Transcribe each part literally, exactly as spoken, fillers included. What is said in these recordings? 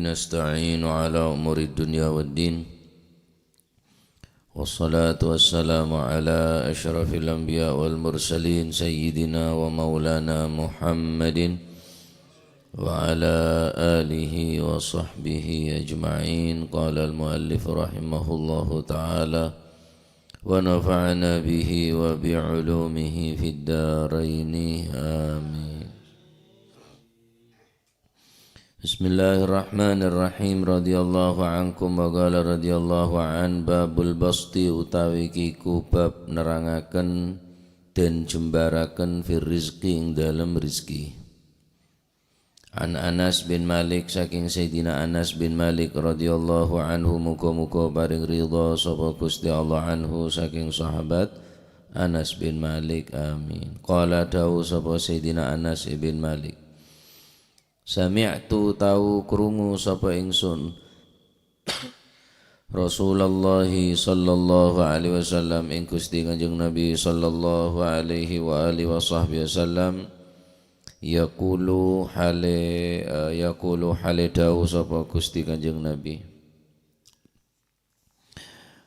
نستعين على أمور الدنيا والدين. والصلاة والسلام على أشرف الأنبياء والمرسلين سيدنا ومولانا محمد وعلى آله وصحبه أجمعين. قال المؤلف رحمه الله تعالى: ونفعنا به وبعلومه في الدارين. آمين. Bismillahirrahmanirrahim. Radhiyallahu ankum wa qala radhiyallahu an. Babul basti utawi kiku bab nerangaken dan jembaraken fir rizqi ing dalem rizki. An Anas bin Malik, saking Sayyidina Anas bin Malik radhiyallahu anhu, muga-muga paring ridha sapa Gusti Allah anhu saking sahabat Anas bin Malik. Amin. Qala, dawuh sapa Sayyidina Anas bin Malik, Sami'tu, tau krungu sapa ingsun, Rasulullah sallallahu alaihi wasallam, ing Gusti Kanjeng Nabi sallallahu alaihi wa alihi wa sahbihi wasallam, yaqulu hale, eh, yaqulu hale dawuh sapa Gusti Kanjeng Nabi.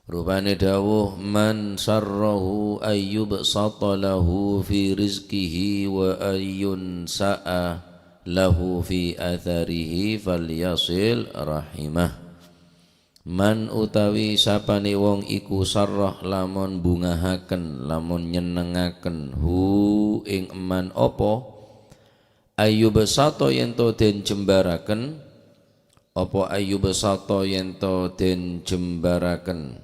Rupane dawuh, "Man sarrahu ayyubsata lahu fi rizqihi wa ayyunsa'a lahu fi atharihi falyasil rahimah." Man utawi sapane wong iku sarrah lamun bungahaken, lamun nyenengaken, hu ing eman apa, ayyubsata yen to den jembaraken, apa ayyubsata yen to den jembaraken.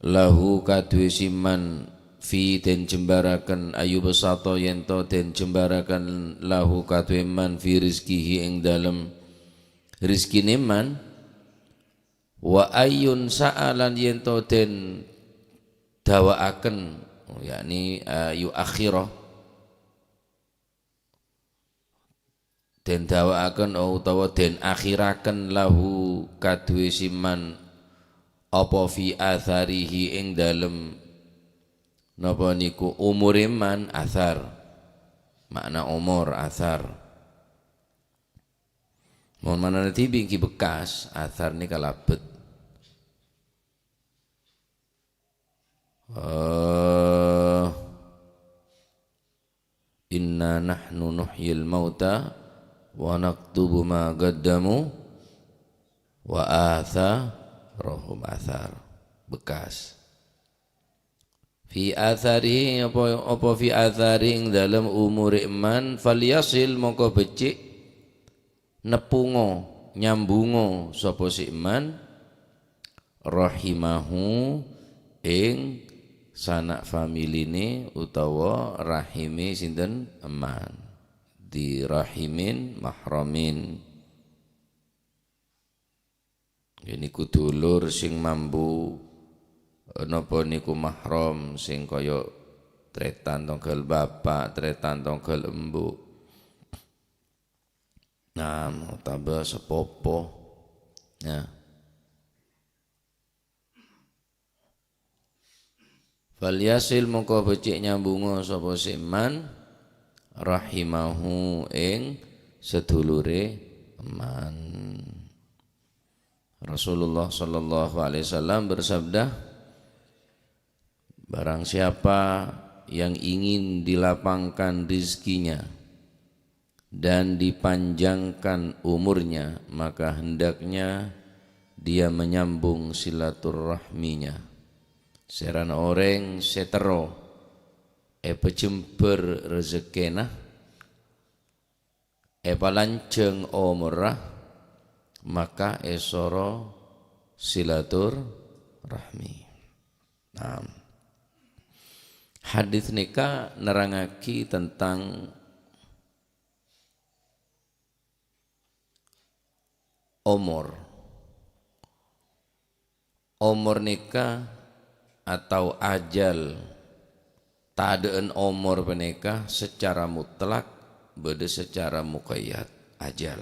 Lahu kaduwe si man fi den jembaraken, ayyubsata yen to den jembaraken lahu kaduwe man fi rizqihi ing dalem rizkine man, wa ayyunsa'a lan yen to den dawa'aken, yakni, eh, yuakhira, den dawa'aken utawa den akhiraken lahu kaduwe si man apa fi atharihi ing dalem napa niku umure man, athar. Makna umur, athar. Mon manana dhibi' enggi bekas, athar ni kalabet. Eh, "Inna nahnu nuhyil mauta wa naktubu ma qaddamu wa atharahum," athar, bekas. Fi athari, apa, apa fi athari ing dalem umure man, falyasil, mongko becik nepungo, nyambungo sapa si man, rahimahu, ing sanak familine utawa rahime sinten, man. Di rahimin mahramin. Niku dulur sing mambu, napa niku mahram sing kaya tretan tonggal bapak, tretan tonggal embu. Nah, utawa sepopo. Ya. Falyasil, mongko becik nyambunga sapa si man, rahimahu, ing sedulure man. Rasulullah sallallahu alaihi wasallam bersabda, "Barang siapa yang ingin dilapangkan rizkinya dan dipanjangkan umurnya, maka hendaknya dia menyambung silaturrahminya." Serana oreng se terro epajembar rezekkena, epalanjang omorra, maka esoro silaturrahmi. Nah, hadis nika nerangagi tentang omor. Omor nika atau ajal, tadha'an omor paneka secara mutlak, badha secara muqayyad, ajal.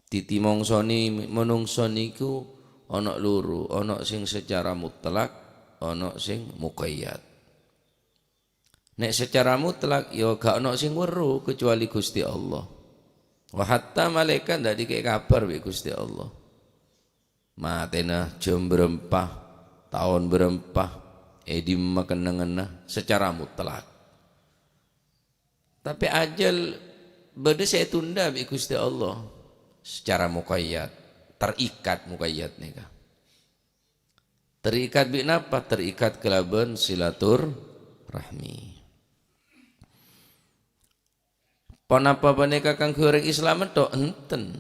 Titi mongsoni monongso niku ana loro, ana sing secara mutlak, ana sing muqayyad. Nek secara mutlak, ya gak ana sing weruh kecuali Gusti Allah. Wa hatta malaèkat ta' èdhikè kabhâr bi' Ghustè Allah. Matèna jhâm bârâmpa, taon bârâmpa, è dimma kennengnganna secara mutlak. Tapè ajhâl bâdâ sè ètunda bi' Ghustè Allah secara muqayyad, terikat muqayyad nèka. Terikat bi' napa? Terikat kalabân silaturrahmi. Ponapa panèka kaangghuy orèng Islam tok? Enten.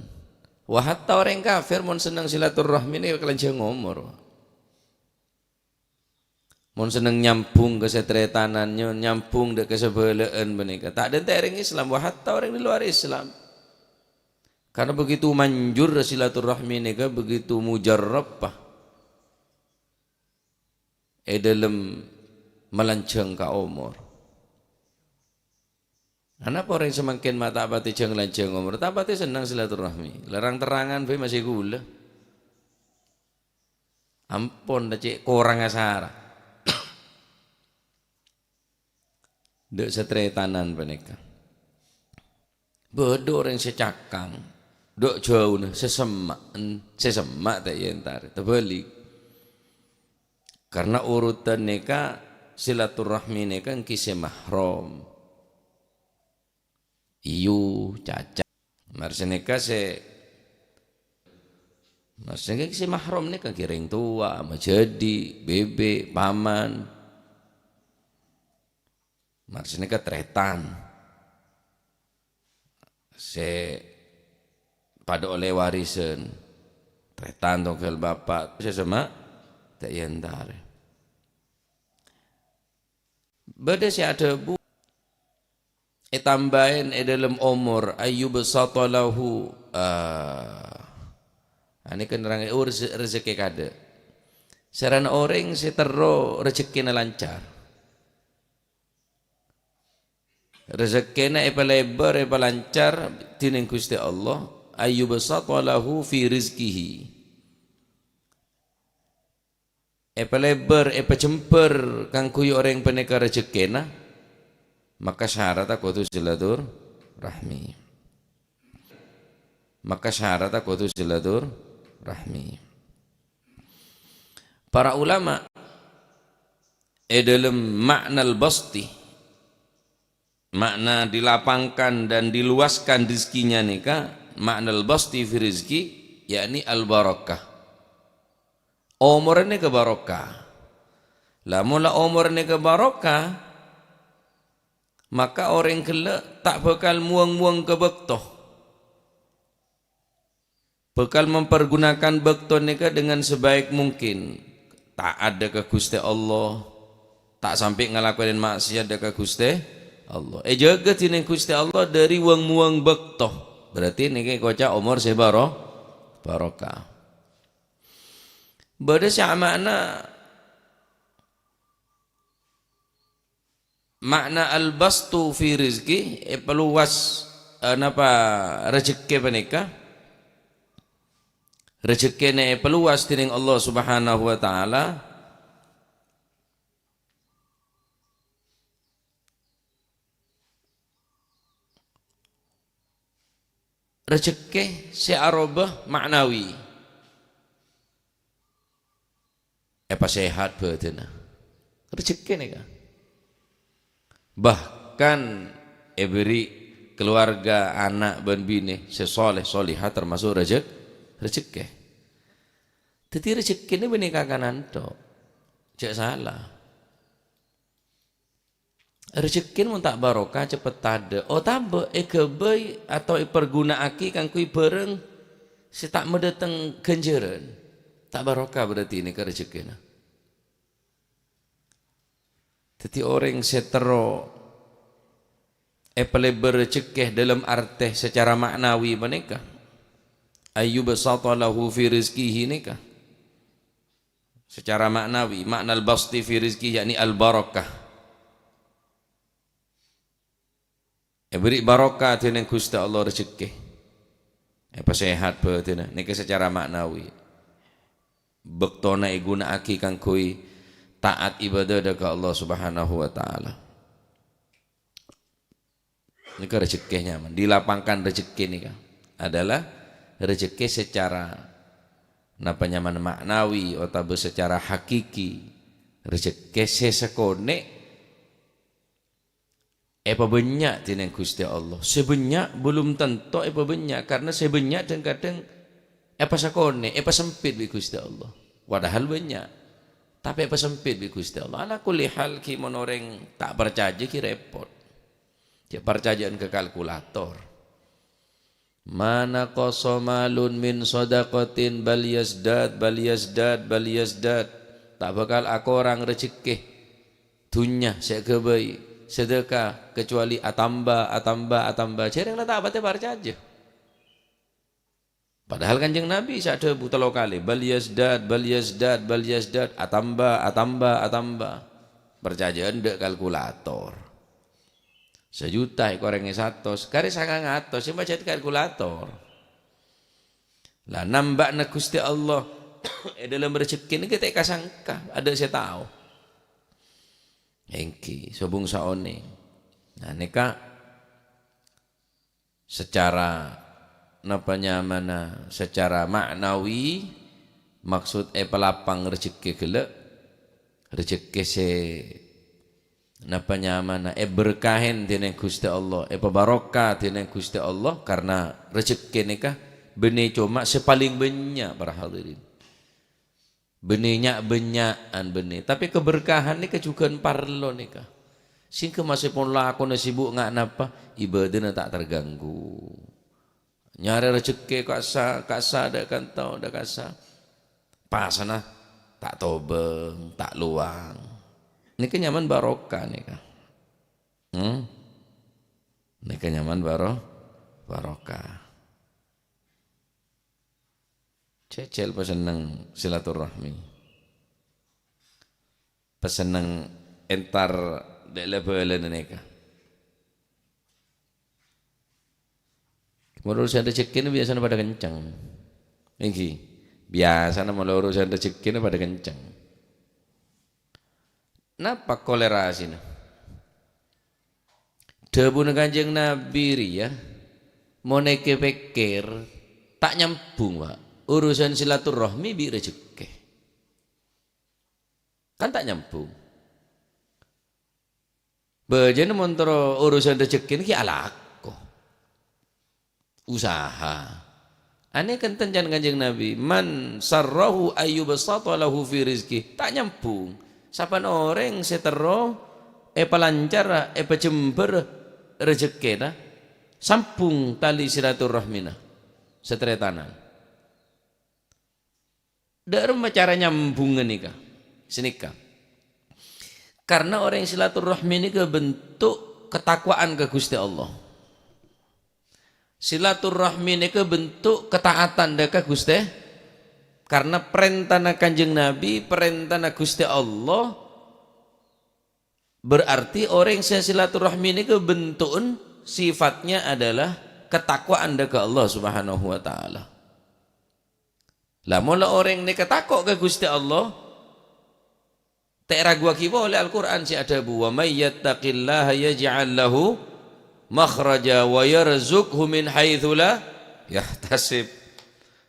Wa hatta orèng kafir mon senneng silaturrahmi nèka kalanjhâng omor. Mon senneng nyambung kasatèretanan, ny-, nyambung dâ' kasabhâlâ'ân panèka. Ta' dântè' orèng Islam, wa hatta orèng di luar Islam. Karena begitu manjur silaturrahmi nèka, begitu mujarrab, Pak, è dâlem malanjhâng ka omor. Anapa orèng samangkèn ma' ta' patè jhâng-lanjhâng omor, ta' patè senneng silaturrahmi. Larang-terrangan bhâi masè ghulâ. Ampon, ta' cè' korang asara. Dâ' sataretanan panèka. Bâdâ orèng sè cakang, dâ' jhâuna, sè semma', sè semma' ta' èentarè, tabâli'. Karena urutan nèka, silaturrahmi nèka èngghi sè mahram. Iyâ, caca. Mar sanèka sè, mar sanèka sè mahram nèka èngghi rèng towa, majhâdhi', bibik, paman. Mar sanèka tarètan. Sè padâ ollè warisan. Tarètan tongghâl bapa', sè semma' ta' èentarè. Bâdâ sè adhâbu, ètambâi è dâlem omor, ayyubsata lahu, ah, anèka nerrangè, oh, reze-, rejekkè kadâ'. Sarana orèng sè terro rejekkèna lancar. Rejekkèna èpalèbâr, èpalancar dhinèng Ghustè Allah, ayyubsata lahu fi rizqihi. Èpalèbâr, èpajembhâr kaangghuy orèng panèka rejekkèna, maka syaratta kodhu silaturrahmi. Maka syaratta kodhu silaturrahmi. Para ulama è dâlem ma'nal basti, makna dilapangkan dan diluaskan rizkinya nèka, ma'nal basti fi rizki, yakni al-barakah. Omorra nèka barokah. Lamon la omorra nèka barokah, maka orèng ghellâ' ta' bhâkal mowang-mowang ka bâkto. Bhâkal mempergunakan bâkto nèka dengan sebaik mungkin. Ta'at dâ' ka Ghustè Allah, ta' sampè' ngalakonè ma'siyat dâ' ka Ghustè Allah. Èjâgâ dhinèng Ghustè Allah dâri wang-mowang bâkto. Berarti nèka èkoca' omor sè baro-, barokah. Bâdâ sè ama'na Ma'na al-bastu fi rizki, èpaluwas, eh, napa, rejekkè panèka. Rejekkèna èpaluwas dhinèng Allah Subhanahu wa Ta'ala. Rejekkè sè aroba ma'nawi. Èpasehat bhâdhânna. Rejekkè nèka. Bahkan èbèrri' keluarga, ana' bân binè sè soleh, solehah, termasuk rejek-, rejekkè. Dhâddhi rejekkèna bânnè kakanan tok. Jhâ' sala. Rejekkèna mon ta' barokah, cepet tadâ'. Otabâ èghâbây atau èparghuna'aghi kaangghuy bhârâng sè ta' madhâteng ghânjhârân. Ta' barokah berarti nèka rejekkèna. Dhâddhi orèng sè terro èpalèbâr rejekkè dâlem artè sacara ma'nawi panèka, ayyubsata lahu fi rizkihi nèka. Secara ma'nawi, ma'nal basti fi rizki yakni al-barakah. Èbèrri' barokah dhinèng Ghustè Allah rejekkè. Èpasehat bhâdhânna. Nèka secara ma'nawi. Bâktona èghuna'aghi kaangghuy ta'at ibadah dâ' ka Allah Subhanahu wa Ta'ala. Nèka rejhekkè nyaman. Dilapangkan rejhekkè nèka adalah rejhekkè secara napa nyaman ma'nawi otabâ secara hakiki. Rejhekkè sè sakonè' èpabânnya' dhinèng Ghustè Allah. Sè bânnya' belum tanto èpabânnya', karna sè bânnya' dhâng-kadhâng èpasakonè', èpasempit bi' Ghustè Allah. Padahal bânnya', tapè èpasempit bi' Ghustè Allah. Ala kulli hal, ghi' mon orèng ta' parcajâ ghi' rèpot. Jhâ' parcajâ'ân ka kalkulator. "Ma naqasa malun min shadaqatin bal yazdad, bal yazdad, bal yazdad." Ta' bhâkal akorang rejhekkè dhunnya sè èghâbây sedekah, kecuali atamba, atamba, atamba. Jhâ' rèng la ta' patè parcajâ. Padahal Kanjeng Nabi sè adhâbu tello kalè, "Bal yazdad, bal yazdad, bal yazdad." Atamba, atamba, atamba. Parcajâ'ân dâ' kalkulator. Sajuta èkorèngè satos, karè sangang atos, sè majât kalkulator. Lah, namba'na Ghustè Allah è dâlem rejhekkè nèka ta' èkasangka, adâ' sè tao. Èngghi, sobung saonèng. Nah, nèka secara, napa nyamana, secara ma'nawi, maksud èpalapang rejhekkè ghellâ', rejhekkè sè napa nyamana, èberkahin dhinèng Ghustè Allah, èpabarokah dhinèng Ghustè Allah, karna rejhekkè nèka bânnè coma sè palèng bânnya', para hadirin. Bânnè nya'-bânnya'an bânnè, tapè kaberkahan nèka jhughân parlo nèka. Sèngghâ maskèpon lakona sibuk nga' napa, ibâdâna ta' terganggu. Nyarè rejhekkè ka'sa-, ka'sa dâ' kantha, dâ' ka'sa. Pasana ta' tobâng, ta' lowang. Nèka nyaman barokah nèka. Hmm? Nèka nyaman baro-, barokah. Jhâjhâl pasenneng silaturrahmi. Pasenneng entar dâ' la-bâlâna nèka. Mon urusan rejekkèna biyasana padâ kenceng. Èngghi, biyasana mon urusan rejekkèna padâ kenceng. Napa kolerasina? Dhâbuna Kanjeng Nabi rèya, mon èkè-pèkkèr, ta' nyambung, Pak. Urusan silaturrahmi bi' rejekkè. Kan ta' nyambung. Bâjâna mon terro urusan rejekkèna ghi' alako. Usaha. Anè kenten can Kanjeng Nabi, "Man sarrahu ayyubsata lahu fi rizqi." Ta' nyambung. Sapan orèng sè terro èpalancar, èpajembhâr rejekkèna, sambung tali silaturrahmina, sataretanan. Dâ' remma cara nyambungnga nèka? Sanèka. Karna orèng silaturrahmi nèka bentuk ketakwaan ka Ghustè Allah. Silaturrahmi nèka bentuk ketaatan dâ' ka Ghustè. Karna parèntana Kanjeng Nabi, parèntana Ghustè Allah, berarti orèng sè silaturrahmi nèka bentu'en sifatnya adalah ketakwaan dâ' ka Allah Subhanahu wa Ta'ala. Lah, mon la orèng nèka tako' ka Ghustè Allah, ta' èraguwaghi polè Al-Qur'an sè adhâbu, "Wa may yattaqillaha yaj'al lahu makhraja wa yarzuqhu min haitsu la yahtasib."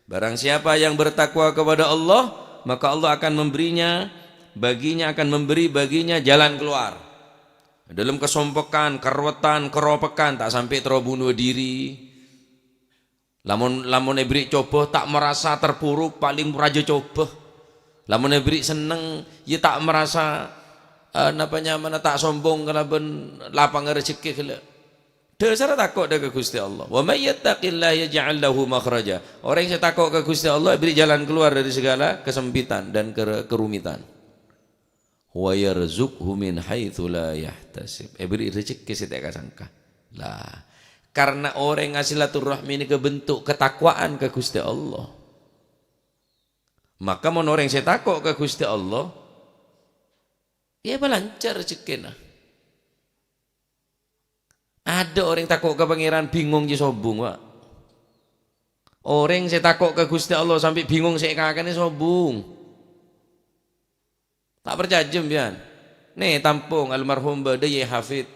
Barang siapa yang bertakwa kepada Allah, maka Allah akan memberinya, baginya, akan memberi baginya jalan keluar. Dalam kesompekan, karuwetan, keropekan, ta' sampè' terro bunuh diri. Lamon, lamon èberri' coba, ta' merasa terpuruk, palèng rajâ coba. Lamon èberri' senneng, ya ta' merasa, eh, napa nyamana, ta' sombong kalabân lapangnga rejekkè ghellâ'. Dhâsarra tako' dâ' ka Ghustè Allah. "Wa may yattaqillaha yaj'al lahu makhraja." Orèng sè tako' ka Ghustè Allah èberri' jalan keluar dari segala kesempitan dan kere-, kerumitan. "Wa yarzuqhu min haitsu la yahtasib." Èberri' rejekkè sè ta' èkasangka. Lah, karna orèng asilaturrahmi nèka bentuk ketakwaan ka Ghustè Allah. Maka mon orèng sè tako' ka Ghustè Allah, ya èpalancar rejekkèna. Adâ' orèng tako' ka Pangèran bingong jiyâ sobung, Pak. Orèng sè tako' ka Ghustè Allah sampè' bingong sè èkakanè sobung. Ta' parcajâ sampèyan? Nè, tampong almarhum bâdâ Yai Hafid.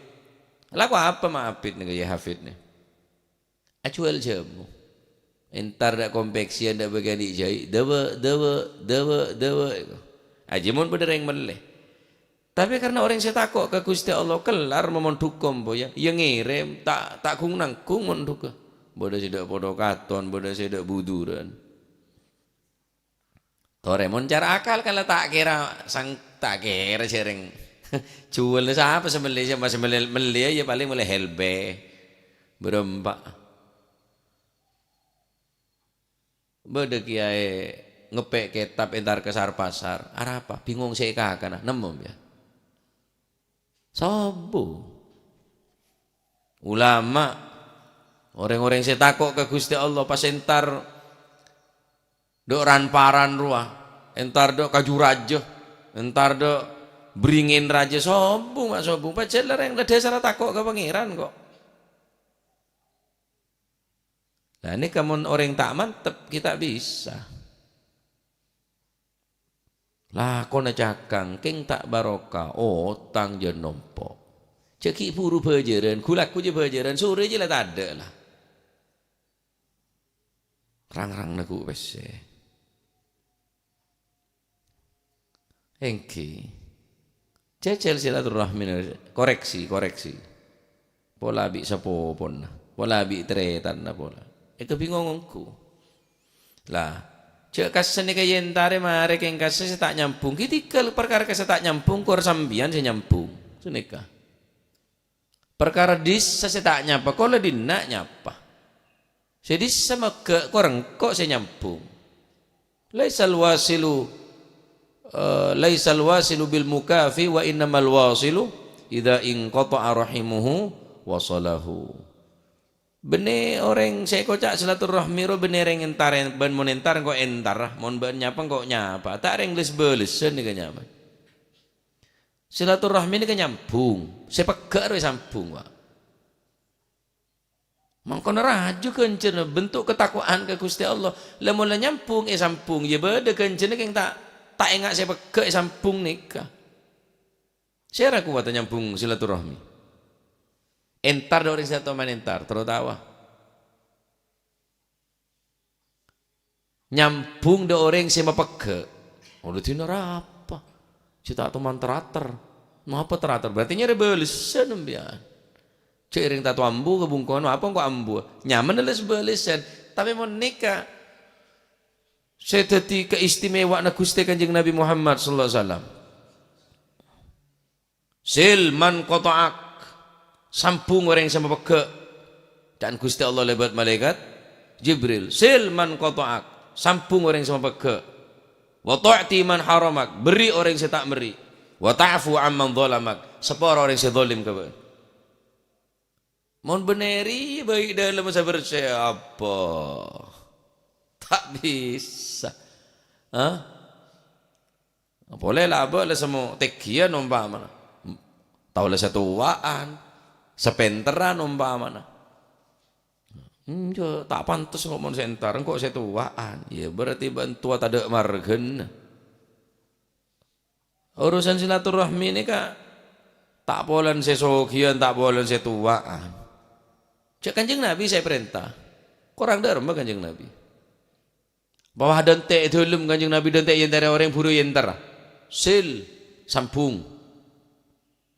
Lako apa ma' abit nèka, yâ, Hafid nè? Ajhuwâl jhâmo. Entar dâ' kompeksian, dâ' bâgiyân jhâi', dâwâ', dâwâ', dâwâ', dâwâ', èko. Ajiyâ mon bâdâ rèng mellè. Tapè karna orèng sè tako' ka Ghustè Allah, kellar mon dhukâ, yâ, yâ ngèrèm, ta', ta' ghung-nangghung mon dhukâ. Bâdâ sè dâ' podo katon, bâdâ sè dâ' buduran. Torè, mon cara akal kan la ta' kèra sang-, ta' kèra sèrèng juwâl, sapa sè mellè, sè pas mellè, mellè, yâ palèng mellè helbe. Bârâmpa. Bâdâ kèyaè ngepè' kètab entar ka sar-pasar. Arapa? Bingong sè èkakana. Nemmo, yâ. Sombong. Ulama, orèng-orèng sè tako' ka Ghustè Allah, pas entar dâ' ran-paran rowa, entar dâ' kaju rajâ, entar dâ' bringèn rajâ, sombong, ma' sombong. Pajhât la rèng la dhâsarra tako' ka Pangèran, kok. Lah, nèka mon orèng ta' mantep, ghi' ta' bisa. Lakona cakang, kèng ta' barokah, otang jhâ' nompo'. Jhâ' ghi' buru bhâjârân, ghu-lagghu jhâ' bhâjârân, sorè jhâ' la tadâ' la. Rang-rang neggu' pèssè. Èngghi. Jhâjhâl silaturrahmi, koreksi, koreksi. Pola bi' sapopona, pola bi' tarètanna pola. Èkabingong ongghu. Lah, jhâ' kassa' nèka èntarè marè kèng kassa' sè ta' nyambhung. Ghi' tèghâl parkara kassa' ta' nyambhung, kor sampèyan sè nyambhung. Sanèka. Parkara dhisa sè ta' nyapa, kor la dinna' nyapa. Sè dhisa mèghâ', kor engko' sè nyambhung. Laisal wasilu, eh, laisal wasilu bil mukafi, wa innamal wasilu idza inqata'a rahimuhu wasalahu. Bânnè orèng sè èkoca' silaturrahmi rowa bânnè rèng entar, bân mon entar engko' entar, mon bâ'na nyapa engko' nyapa. Ta' rèng lès-bâlessân nèka nyamana. Silaturrahmi nèka nyambhung, sè pegghâ' rowa èsambhung, Pak. Mangkana rajâ ghânjhârânna bentuk katako'an ka Ghustè Allah. La mon la nyambhung èsambhung, yâ bâdâ ghânjhârânna kèng ta', ta' enga' sè pegghâ' èsambhung nèka. Sèra kowata nyambhung silaturrahmi? Entar dâ' orèng sè ta' toman entar, terro tawa. Nyambhung dâ' orèng sè mapegghâ'. Olo dina rapa? Jhâ' ta' toman terater. Napa terater? Berarti nyarè bâlessân sampèyan. Jhâ' èrèng tanto ambu ka bungkona, apa engko' ambu? Nyamana lès-bâlessân. Tapè mon nèka sè dhâddhi kaistimewaanna Ghustè Kanjeng Nabi Muhammad sallallahu alaihi wasallam. Sil man qata'ak, sambhung orèng sè mapegghâ'. Ca'na Ghustè Allah lèbât malaèkat Jibril, "Sil man qata'ak, sambhung orèng sè mapegghâ'. Wa tu'ti man haramak, berri' orèng sè ta' merri'. Wa ta'fu amman dhalamak, sapora orèng sè dzalim ka bâ'na." Mon bânnè rèya bhâi dâlem sabârsè, apa? Ta' bisa. Hah? Polè la abâ' la semmo tègghiyân ompamana. Tao la satowa'an, sapènterran ompamana. Enjâ', ta' pantes engko' mon sè entar, engko' sè towa'an. Yâ, berarti bâ'na towa tadâ' marghâna. Urusan silaturrahmi nèka ta' polana sè sogiyân, ta' polana sè towa'an. Jhâ' Kanjeng Nabi sè èparènta. Korang dhârma Kanjeng Nabi. Apa dântè' è dâlem Kanjeng Nabi dântè' èentarè orèng buru èentar. Sil, sambhung.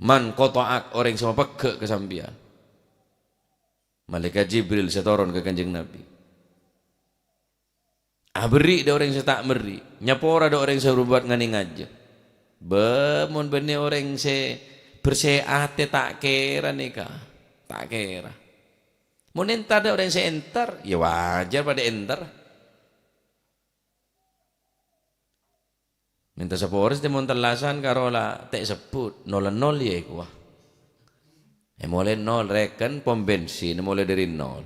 Man qata'ak, orèng sè mapegghâ' ka sampèyan. Malaèkat Jibril sè toron ka Kanjeng Nabi. Aberri' dâ' orèng sè ta' merri', nyapora dâ' orèng sè berbuat nganèngajâ. Bâ, mon bânnè orèng sè bersè atè ta' kèra nèka, ta' kèra. Mon entar dâ' orèng sè entar, yâ wajar padâ entar. Mènta sapora sè mon tellasan karo la ta' èsebbhut, nol-nol yâ èkowa. È molaè nol, rèken pom bensin, molaè dâri nol.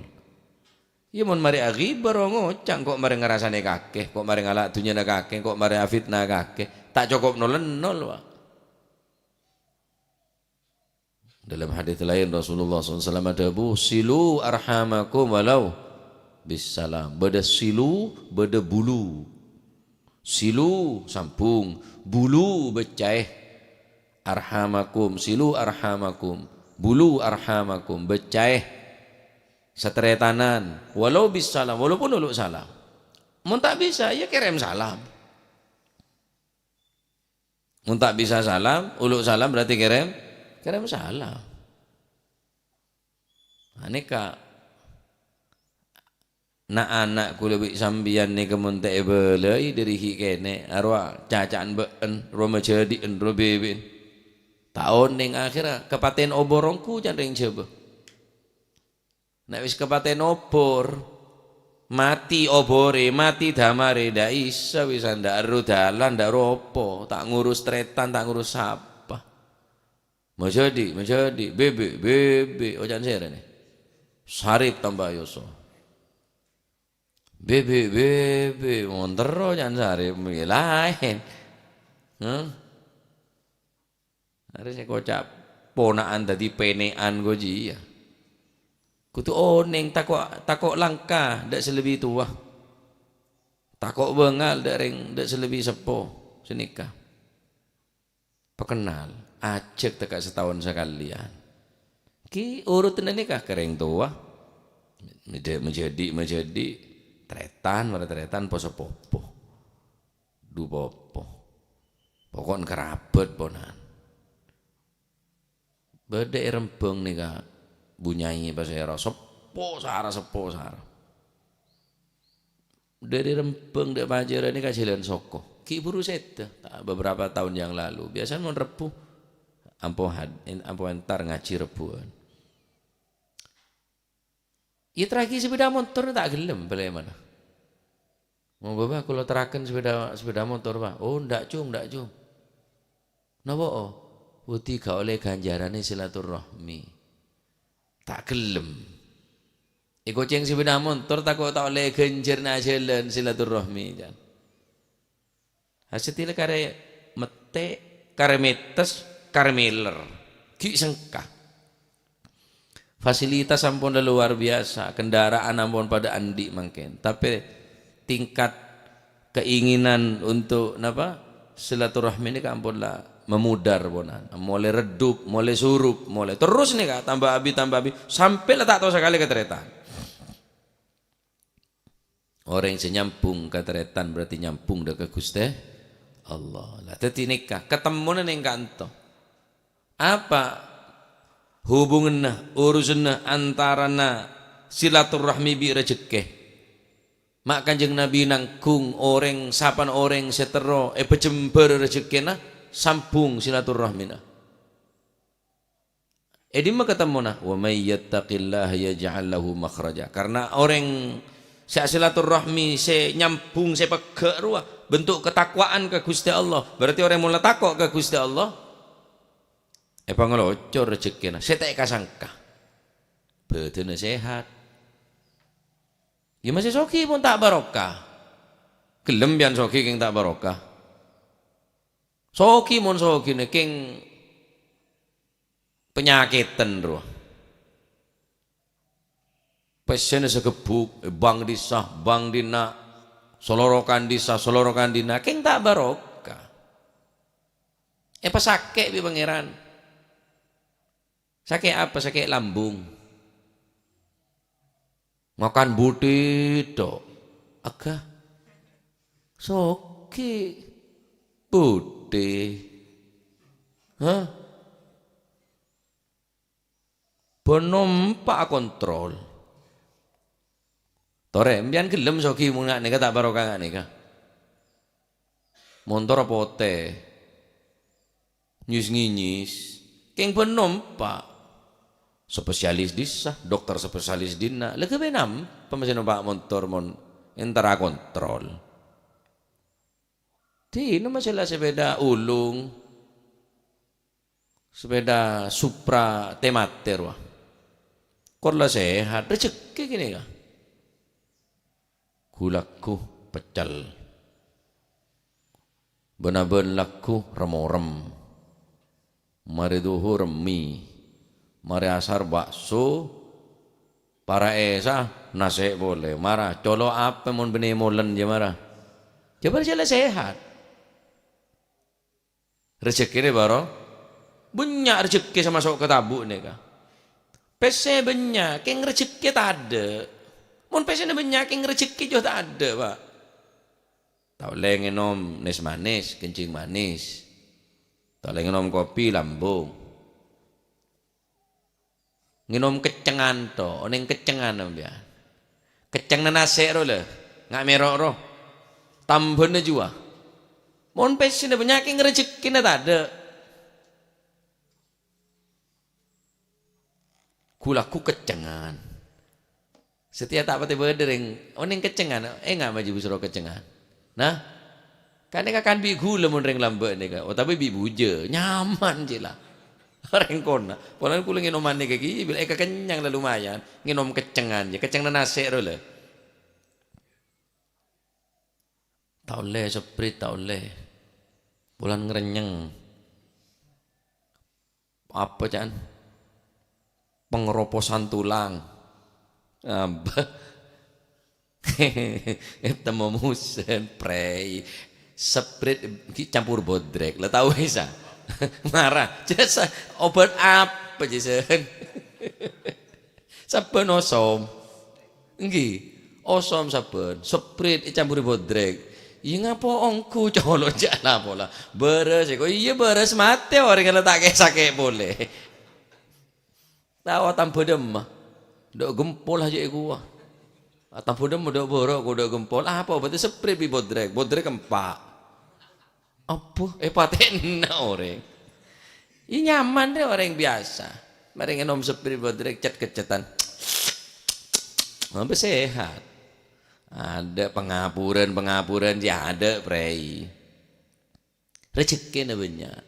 Yâ mon marè aghibâ rowa ngoca', engko' marè ngarasanè kakè, engko' marè ngala' dhunnyana kakè, engko' marè afitna kakè, ta' cokop nol-nol, Pak. Dalam hadis lain, Rasulullah sallallahu alaihi wasallam adhâbu, "Silu arhamakum walau bissalam." Bâdâ silu, bâdâ bulu. Silu, sambhung. Bulu, bâccaè. Arhamakum, silu arhamakum. Bulu arhamakum, beccaè sataretanan, walau bis salam, walaupun olo' salam. Mon ta' bisa, ya kèrèm salam. Mon ta' bisa salam, olo' salam berarti kèrèm, kèrèm salam. Anèka Na'-ana' kaulâ bi' sampèyan nèka mon ta' èbâlâi dhâri ghi' kènè', arowa caca'an bâ'en, rowa majhâdhi'en, rowa bèbè'en. Ta' onèng, akhèrra kapatè'en obor ongghu can rèng Jhâbâ. Na' wis kapatè'en obor, matè oborè, matè damarè, dâ' Isa wisan, dâ' ro dalan, dâ' ro apa, ta' ngurus tarètan, ta' ngurus sapa. Majhâdhi', majhâdhi', bèbè', bèbè', oca'na sèra nè. Sarip tamba yoso. Bèbè', bèbè', mon terro oca'na sarip, ya laèn. Hah? Arè sè koca' pona'an dhâddhi pènè'an ko' jiyâ. Kodhu onèng tako', tako' langka dâ' sè lebbi towa. Tako' bângal dâ' rèng, dâ' sè lebbi seppo sanèka. Pakennal, ajhâk tekka' sataon sakalèyan. Ghi' urutanna nèka ka rèng towa. Mèdhâ-, majhâdhi', majhâdhi', tarètan, mara tarètan, po-sapopo. Dhu popo. Poko'en karabat ponan. Bâdâ è Rembang nèka, Bu Nyai pasèra, seppo sara, seppo sara. Dhâri Rembang dâ' Pajârân nèka jhâlân soko. Ghi' buru sèdhâ, ta-, beberapa tahun yang lalu. Biasanya mon Rebbhu, ampo had-, en-, ampo entar ngajhi Rebbhuwân. Iyâ, terraghi sepeda motor ta' ghellem palèmana. "Mon, Bâbâ, kaulâ terraghân sepeda, sepeda motor, Bâ." "Oh, endâ', Cung, endâ', Cung." "Napa, oh?" "Bhudhi ghâ' ollè ghânjhârânna silaturrahmi." Ta' ghellem. Èkocèng sepeda motor tako' ta' ollè ghânjhârânna ajhâlân silaturrahmi, can. Hasèttila karè mèttè', karè mèttes, karè mèller. Ghi' sengka. Fasilitas ampon la luar biasa, kendaraan ampon padâ andi' mangkèn. Tapè tingkat keinginan untuk, napa, silaturahmi nèka ampon la memudar ponan. Molaè reddhup, molaè surup, molaè terros nèka tamba abi, tamba abi, sampè' la ta' tao sakalè ka tarètan. Orèng sè nyambhung ka tarètan berarti nyambhung dâ' ka Ghustè Allah. Lah, dhâddhi nèka, katemmona nèng kanto. Apa hubunganna, urusanna antarana silaturahmi bi' rajhekkè? Ma' Kanjeng Nabi nangghung orèng, sapan orèng sè terro èpajembhâr rajhekkèna, sambhung silaturahmina. È dimma katemmona? "Wa may yattaqillaha yaj'al lahu makhraja." Karna orèng sè asilaturrahmi, sè nyambhung, sè pegghâ' rowa bentuk ketakwaan ka Ghustè Allah. Berarti orèng mon la tako' ka Ghustè Allah, èpangalocor rajhekkèna sè ta' èkasangka. Bhâdhânna sehat. Iyâ, masè soghi mon ta' barokah. Ghellem biyân soghi kèng ta' barokah. Soghi mon soghina kèng panyakèdhân rowa. Pèssèna sagebbhuk, è bank dissa, bank dinna', saloro kan dissa, saloro kan dinna', kèng ta' barokah. Èpasakè' bi' Pangèran. Sakè' apa? Sakè' lambung. Makan budi tok. Aga. Soghi. Budi. Hah? Bân nompa' akontrol. Torè, empèyan ghellem soghi mon nga' nèka ta' barokah nga' nèka. Montorra potè. Nyis-nginyis. Kèng bân nompa'. Spesialis dissa, dokter spesialis dinna'. Lè ghâbây nampa masè nompa' montor mon èntara kontrol. Dinna masè la sepeda ulung. Sepeda Supra tè-matè rowa. Kor la sehat, rejhekkè kènè' ka. Ghu-lagghu peccel. Bân-abân lagghu rem-orem. Marè dhuhur mi. Marè asar bakso. Para èsa nasè' polè. Mara, colo' apa mon bânnè molen jâ mara? Jâ bâr jâ la sehat. Rejhekkèna bâro? Bânnya' rejhekkè sè maso' ka tabu' nèka. Pèssè bânnya', kèng rejhekkè tadâ'. Mon pèssèna bânnya', kèng rejhekkè jiyâ tadâ', Pa'. Ta' ollè ngènom nès-manès, kencing manis. Ta' ollè ngènom kopi, lambung. Ngènom keccengan to, onèng keccengan sampèyan. Keccengnga nasè' ro la, nga' mèro' ro. Tambhâna jiyâ. Mon pèssèna bânnya' kèng rejhekkèna tadâ'. Ghu-lagghu keccengan. Satèya ta' patè bâdâ rèng, onèng keccengan, enga' ma' jiyâ busro keccengan. Nah, kan èkakan bi' ghulâ mon rèng lambâ' nèka, otabâ bi' bujâ, nyaman jiyâ la. Rèng kona, polana kaulâ ngènoman nèka ghi, bilâ èkakennyang la lumayan, ngènom keccengan jiyâ, keccengnga nasè' ro la. Ta' ollè, Sprite ta' ollè. Polana ngrènyèng. Apa, ca'an? Pengeroposan tulang. Apa? Ètemmo mosèm, prèi. Sprite ghi' campor bodrek. La tao, Isa? Mara. Jasa obat apa, Jason? Sabbhân osom. Èngghi. Osom sabbhân. Sprite ècampori bodrek. Iyâ, ngapo ongghu colo' jâ' la pola. Bârâs, kok iyâ bârâs matè orèng la ta' kè-, sakè' polè. Tao atambâ dâmma. Dâ' gempol aja èkowa. Atambâ dâmma dâ' bârâ' ko dâ' gempol. Apa bâdâ Sprite bi' bodrek? Bodrek empa'. Apa? Èpatè'ana orèng. Iyâ nyaman rè orèng biyasa. Marè ngènom Sprite bodrek cet-keccetan. Apa sehat? Adâ' pangapurân-pangapurân sè adâ', prèi. Rejhekkèna bânnya'.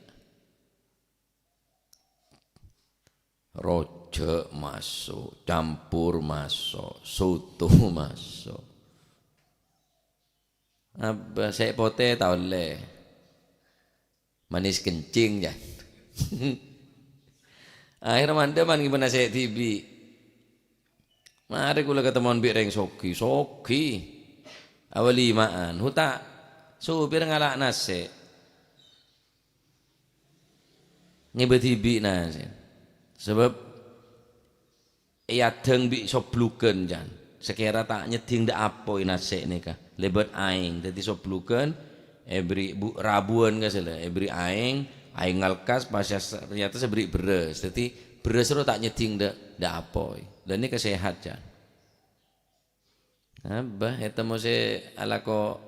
Rojhâk maso', campor maso', soto maso'. Apa, sè' potè ta' ollè. Manis kencing, jân. Akhèr mandhâ man ngibâna sè' dhibi'. Marè kaulâ katemmowan bi' rèng soghi, soghi. Awalima'an, huta' sopir ngala' nasè'. Ngibâ dhibi'na, sè. Sabâb èadhâng bi' soblugân, jân. Sakèra ta' nyeddhing dâ' apoy nasè' nèka. Lèbât aèng. Dhâddhi soblugân, èberri' bu-, rabuwân ka sèla. Èberri' aèng, aèng ngalkas, pas sè-, ternyata sè berri' bherrâs. Dhâddhi bherrâs ro ta' nyeddhing dâ', dâ' apoy. Lah nèka sehat, jân. Abâ, ètemmo sè alako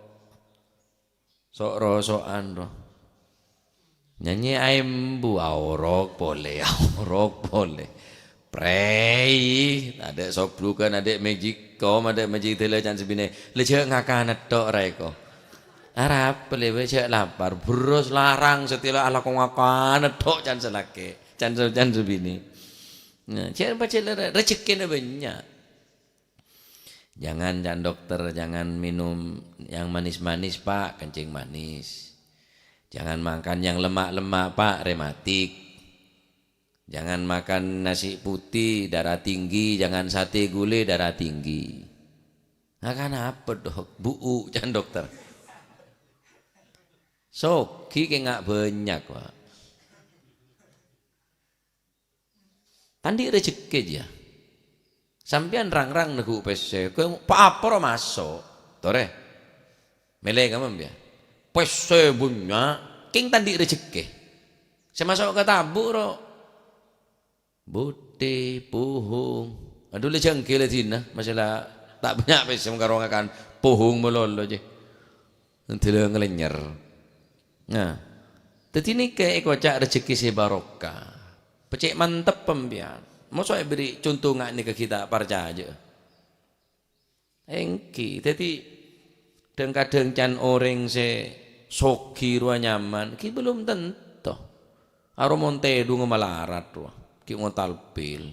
so'-roso'an, ro. Nyanyi aèmbu, aorok polè, aorok polè. Prèi, adâ' soblugân, adâ' magicom, adâ' magicdhâlâ can sè binè'. La jhâ' ngakan tok ra èko. Arapa lè bâ jhâ' lapar, bherrâs larang satèya la alako ngakan tok can sè lakè', can sè, can sè binè'. Nah, jhâ' pajhât la re-, rejhekkèna bânnya'. Jangan, can dokter, jangan minum yang manis-manis, Pak, kencing manis. Jangan makan yang lemak-lemak, Pak, rematik. Jangan makan nasi putih, darah tinggi, jangan sate gulai, darah tinggi. Ngakan apa, Dok? Bu'u, can dokter. Soghi kèng nga' bânnya', Pak. Ta' andi' rejhekkè, jiyâ. Sampèyan rang-rang neggu' pèssè, kè pa-, apa ro maso'. Torè. Mèlè kamma, yâ. Pèssè bânnya', kèng ta' andi' rejhekkè. Sè maso' ka tabu' ro. Budi, puhung. Adhu, la jhângghi la dina, masalah ta' bânnya' pèssè mangkaro ngakan puhung malolo, jiyâ. Dâlâ ngalènyèr. Nah, dhâddhi nèka èkoca' rejhekkè sè barokah. Pècè' mantep, sampèyan. Mosok èberri' conto nga' nèka ghi' ta' parcajâ. Èngghi, dhâddhi dhâng-kadhâng can orèng sè soghi rowa nyaman, ghi' belum tentu. Aro mon tèdhungnga malarat rowa, ghi' ngontal pil,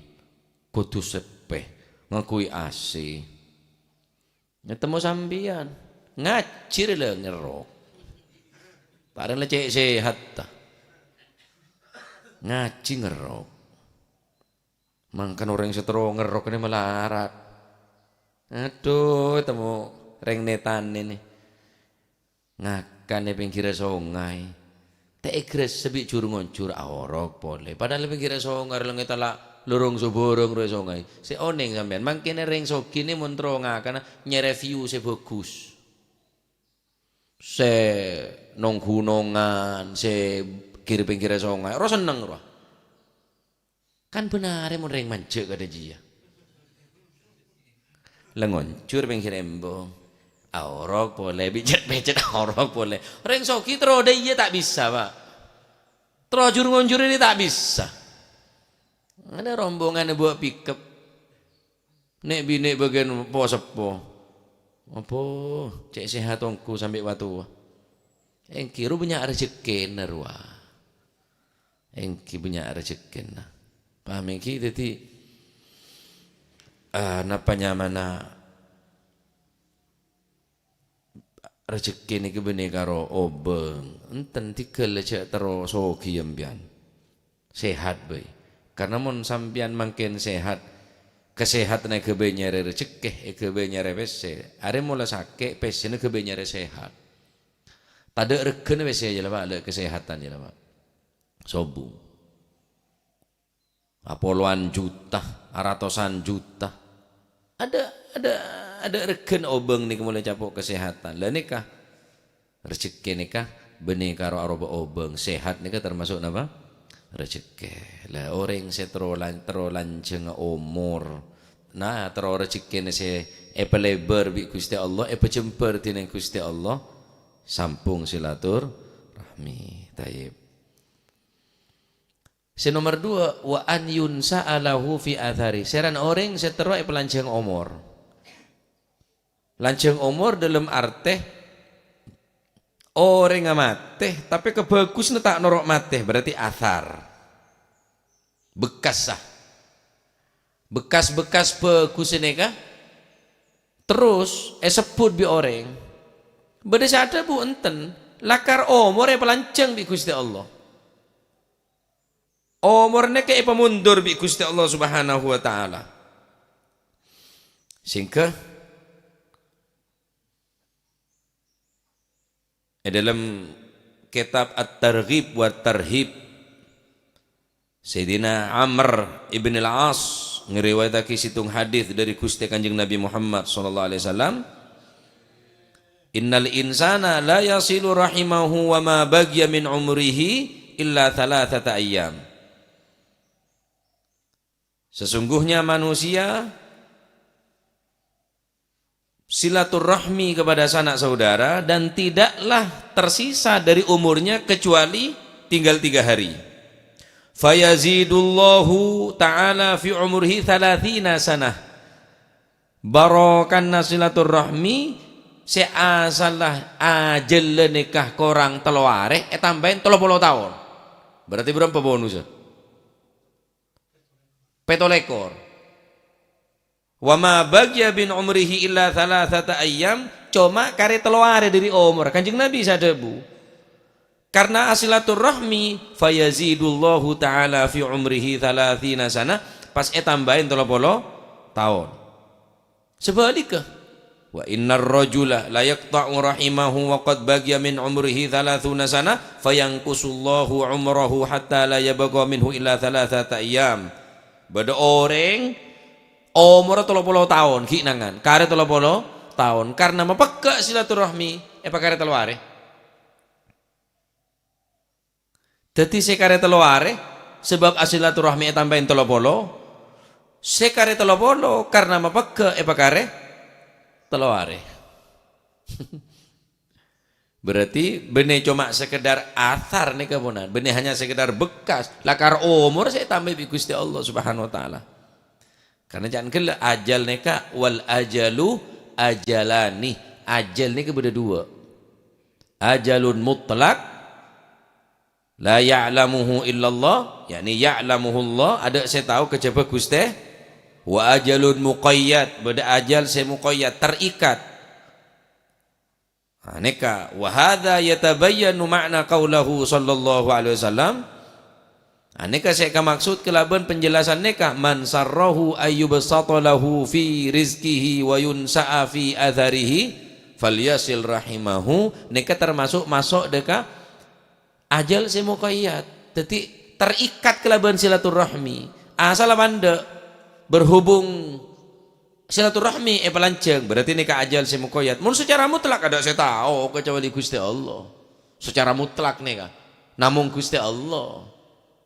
kodhu seppè, ngangghuy A C. Nyatemmo sampèyan, ngajhi rè la ngerrok. Parèng la cè' sehat, ta. Ngajhi ngerrok. Mangkana orèng sè terro ngerrok nè malarat. Adhu, temmo rèng nètanè nè. Ngakan è pèngghirra songay. Ta' ègressa bi' jur-ngonjur aorok polè. Padahal è pèngghirra songay, rè la ngètala Lorong soborong rowa songay. Sè onèng sampèyan, mangkèn rèng soghi nè mon terro ngakana nyèrè view sè bhâghus. Sè nong-ghunongan, sè ghir-pèngghirra songay, rowa senneng rowa. Kan bhânarè mon rèng manjhâ' kadhâ' jiyâ. La ngonjhur pèngghir embong. Aorok polè, bicet-bicet aorok polè. Rèng soghi terro dâ' iyâ ta' bisa, Pak. Terro jur-ngonjur ini ta' bisa. Ada rombongan bawa pickup. Nè'-binè' bâgiyân po-seppo. Apa, cè' sehat ongghu sampè' wa-towa. Èngghi ro bânnya' rejekkèna rowa. Èngghi bânnya' rejekkèna. Paham èngghi? Dhâddhi, ah, napa nyamana rejekkè nèka bânnè karo obâng? Enten, dhigghâl jhâ' terro soghi sampèyan. Sehat bhâi. Karna mon sampèyan mangkèn sehat, kasehatanna èghâbây nyarè rejekkè, èghâbây nyarè pèssè. Arè mola sakè', pèssèna èghâbây nyarè sehat. Tadâ' règhâna pèssè jâ la, Pak, la kasehatan jâ la, Pak. Sobung. Apolowan juta, aratosan juta. Ada, ada, ada règhâna obâng nèka molaè capo' kasehatan. La nèka, rejekkè nèka bânnè karo aropa obâng. Sehat nèka termasuk napa? Rejekkè. La orèng sè terro lan-, terro lanjhângnga omor. Nah, terro rejekkèna sè èpalèbâr bi' Ghustè Allah, èpajembhâr dhinèng Ghustè Allah, sambung silaturahmi. Tayyib. Sè nomer dua, wa an yunsa'a lahu fi athari. Sèrana orèng sè terro èpalanjhâng omor. Lanjhâng omor dâlem artè orèngnga matè, tapè kabhâghusânna ta' noro' matè, berarti athar. Bekkassa. Bekkas-bekkas bhâghus nèka terros èsebbhut bi' orèng. Bâdâ sè adhâbu, enten, lakar omorra èpalanjhâng bi' Ghustè Allah. Omor nèka èpamondur bi' Ghustè Allah Subhanahu wa Ta'ala. Sehingga è dâlem kètab At-Targhib wa Tarhib, Sayyidina Amr ibn al-As ngriwayataghi sèttong hadits dâri Ghustè Kanjeng Nabi Muhammad sallallahu alaihi wasallam, "Innal insana la yasilu rahimahu wa ma baqiya min umrihi illa thalathata ayyam." Sesungguhnya manusia silaturahmi kepada sanak saudara dan tidaklah tersisa dari umurnya kecuali tinggal tiga hari. Fayazidullahu ta'ala fi umrihi thalathina sanah. Barokana silaturahmi sè asalla ajhâlla nèka korang tello arè, ètambâi tello polo taon. Berarti bârâmpa bonussa? Pètto lèkor. "Wa ma baqiya min umrihi illa thalathata ayyam," coma karè tello arè dâri omor. Kanjeng Nabi sè adhâbu, karna asilaturahmi, "Fayazidullahu ta'ala fi umrihi thalathina sanah," pas ètambâi tello polo taon. Sabhâligghâ, "Wa innar rajula la yaqta'u rahimahu wa qad baqiya min umrihi thalathuna sanah, fayanqusullahu umrahu hatta la yabqa minhu illa thalathata ayyam." Bâdâ orèng omorra tello polo taon, ghi' nangan, karè tello polo taon, karna mapegghâ' silaturahmi èpakarè tello arè. Dhâddhi sè karè tello arè, sabâb asilaturahmi ètambâi tello polo, sè karè tello polo karna mapegghâ' èpakarè tello arè. Berarti bânnè coma sekedar athar nèka ponan, bânnè hanya sekedar bekkas, lakar omor sè ètambâi bi' Ghustè Allah Subhanahu wa Ta'ala. Karna ca'na ghellâ' ajal nèka, wal ajalu ajalani. Ajal nèka bâdâ duwâ'. Ajalun mutlak, la ya'lamuhu illallah, yakni ya'lamuhullah, adâ' sè tao kajhâbhâ Ghustè. Wa ajalun muqayyad, bâdâ ajal sè muqayyad, terikat. Nah, nèka, wa hadza yatabayyanu ma'na qaulahu sallallahu alaihi wasallam. Nah, nèka sè èkamaksud kalabân penjelasan nèka, "Man sarrahu ayyubsata lahu fi rizqihi wa yunsa'a fi atharihi, falyasil rahimahu." Nèka termasuk maso' dâ' ka ajal sè muqayyad. Dhâddhi, terikat kalabân silaturahmi. Asal apa endâ', berhubung silaturahmi èpalanjhâng, berarti nèka ajal sè mukoyat. Mon secara mutlak adâ' sè tao kecuali Ghustè Allah. Secara mutlak nèka, namong Ghustè Allah.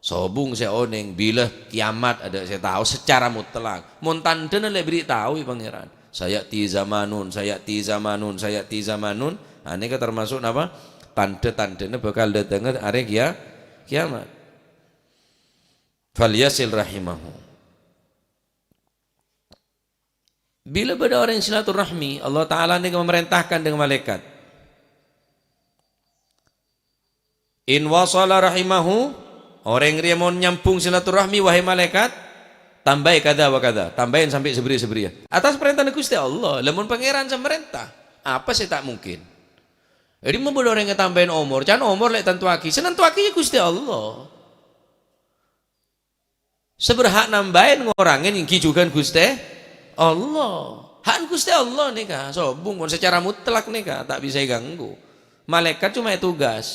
Sobung sè onèng, bilâ kiamat adâ' sè tao secara mutlak. Mon tandhâna la èberri' tao bi' Pangèran. "Sayati zamanun, sayati zamanun, sayati zamanun." Nah, nèka termasuk napa? Tandhâ-tandhâna bhâkal dâtengngè arè kia-, kiamat. "Falyasil rahimahu." Bilâ bâdâ orèng silaturahmi, Allah Ta'ala nèka memerintahkan dengan malaikat. "In wasala rahimahu," orèng rèya mon nyambung silaturahmi, wahai malaikat, tambâi kadha wa kadha, tambâi sampè' sabâriyâ-sabâriyâ. Atas parèntana Ghustè Allah, lamon Pangèran sè marènta, apa sè ta' mungkin? Dhâddhi mon bâdâ orèng ètambâi omor, can omor la ètantowaghi, sè nantowaghi ya Ghustè Allah. Sè berhak nambâi ngorangè èngghi jhughân Ghustè Allah. Hak Ghustè Allah nèka, sobung, mon secara mutlak nèka, ta' bisa èganggu. Malaikat coma ètugas.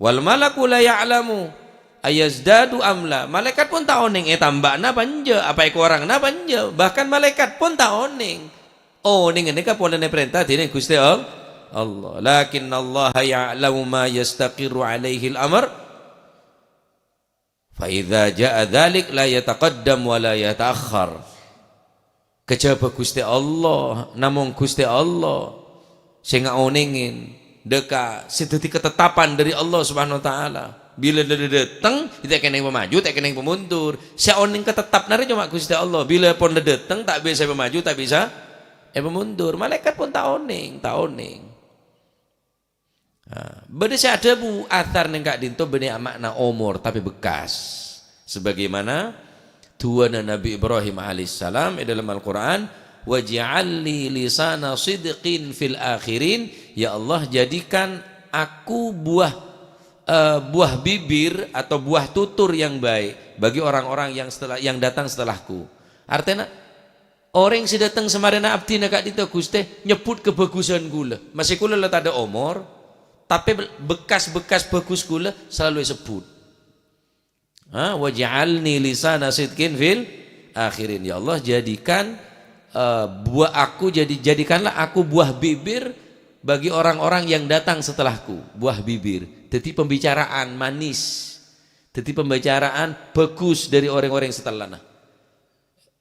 "Wal malaku la ya'lamu ayazdadu am la." Malaikat pon ta' onèng ètambâ'âna apa enjâ', apa èkorangana apa enjâ'. Bahkan malaikat pon ta' onèng. Onèng nèka polana èparènta dènèng Ghustè All-, Allah. "Lakinnallaha ya'lamu ma yastaqirru alaihil amr. Fa idza jaa dzalik la yataqaddam wa la yata'akhkhar." Kajhâbhâ Ghustè Allah, namong Ghustè Allah sè ngaonèngè dhâ' ka sè dhâddhi katetapan dhâri Allah Subhanahu wa Ta'ala. Bilâ la dâteng, ta' kènè' pamaju, ta' kènè' pamundur. Sè onèng katettapna rè coma Ghustè Allah. Bilâ pon la dâteng, ta' bisa pamaju, ta' bisa èpamundur. Malaikat pon ta' onèng, ta' onèng. Nah, bâdâ sè adhâbu, athar nèng ka'dinto bânnè ama'na omor, tapè bekkas. Sebagaimana du'ana Nabi Ibrahim alaihissalam è dalam Al-Qur'an, "Waj'al li lisana sidqin fil akhirin," "Ya Allah, jadikan aku buah, eh, buah bibir atau buah tutur yang baik bagi orang-orang yang setelah, yang datang setelahku." Artèna, orèng sè dâteng samarèna abdhina ka'dinto, Ghustè, nyebbhut kabhâghusân kaulâ. Maskè kaulâ la tadâ' omor, tapè bekkas-bekkas bhâghus kaulâ salalu èsebbhut. Ha, "Waj'alni lisana sidqin fil akhirin." Ya Allah, jadikan, eh, buah aku jadi, jadikanlah aku buah bibir bagi orang-orang yang datang setelahku. Buah bibir. Dhâddhi pembicaraan manis. Dhâddhi pembicaraan bhâghus dhâri orèng-orèng setelana.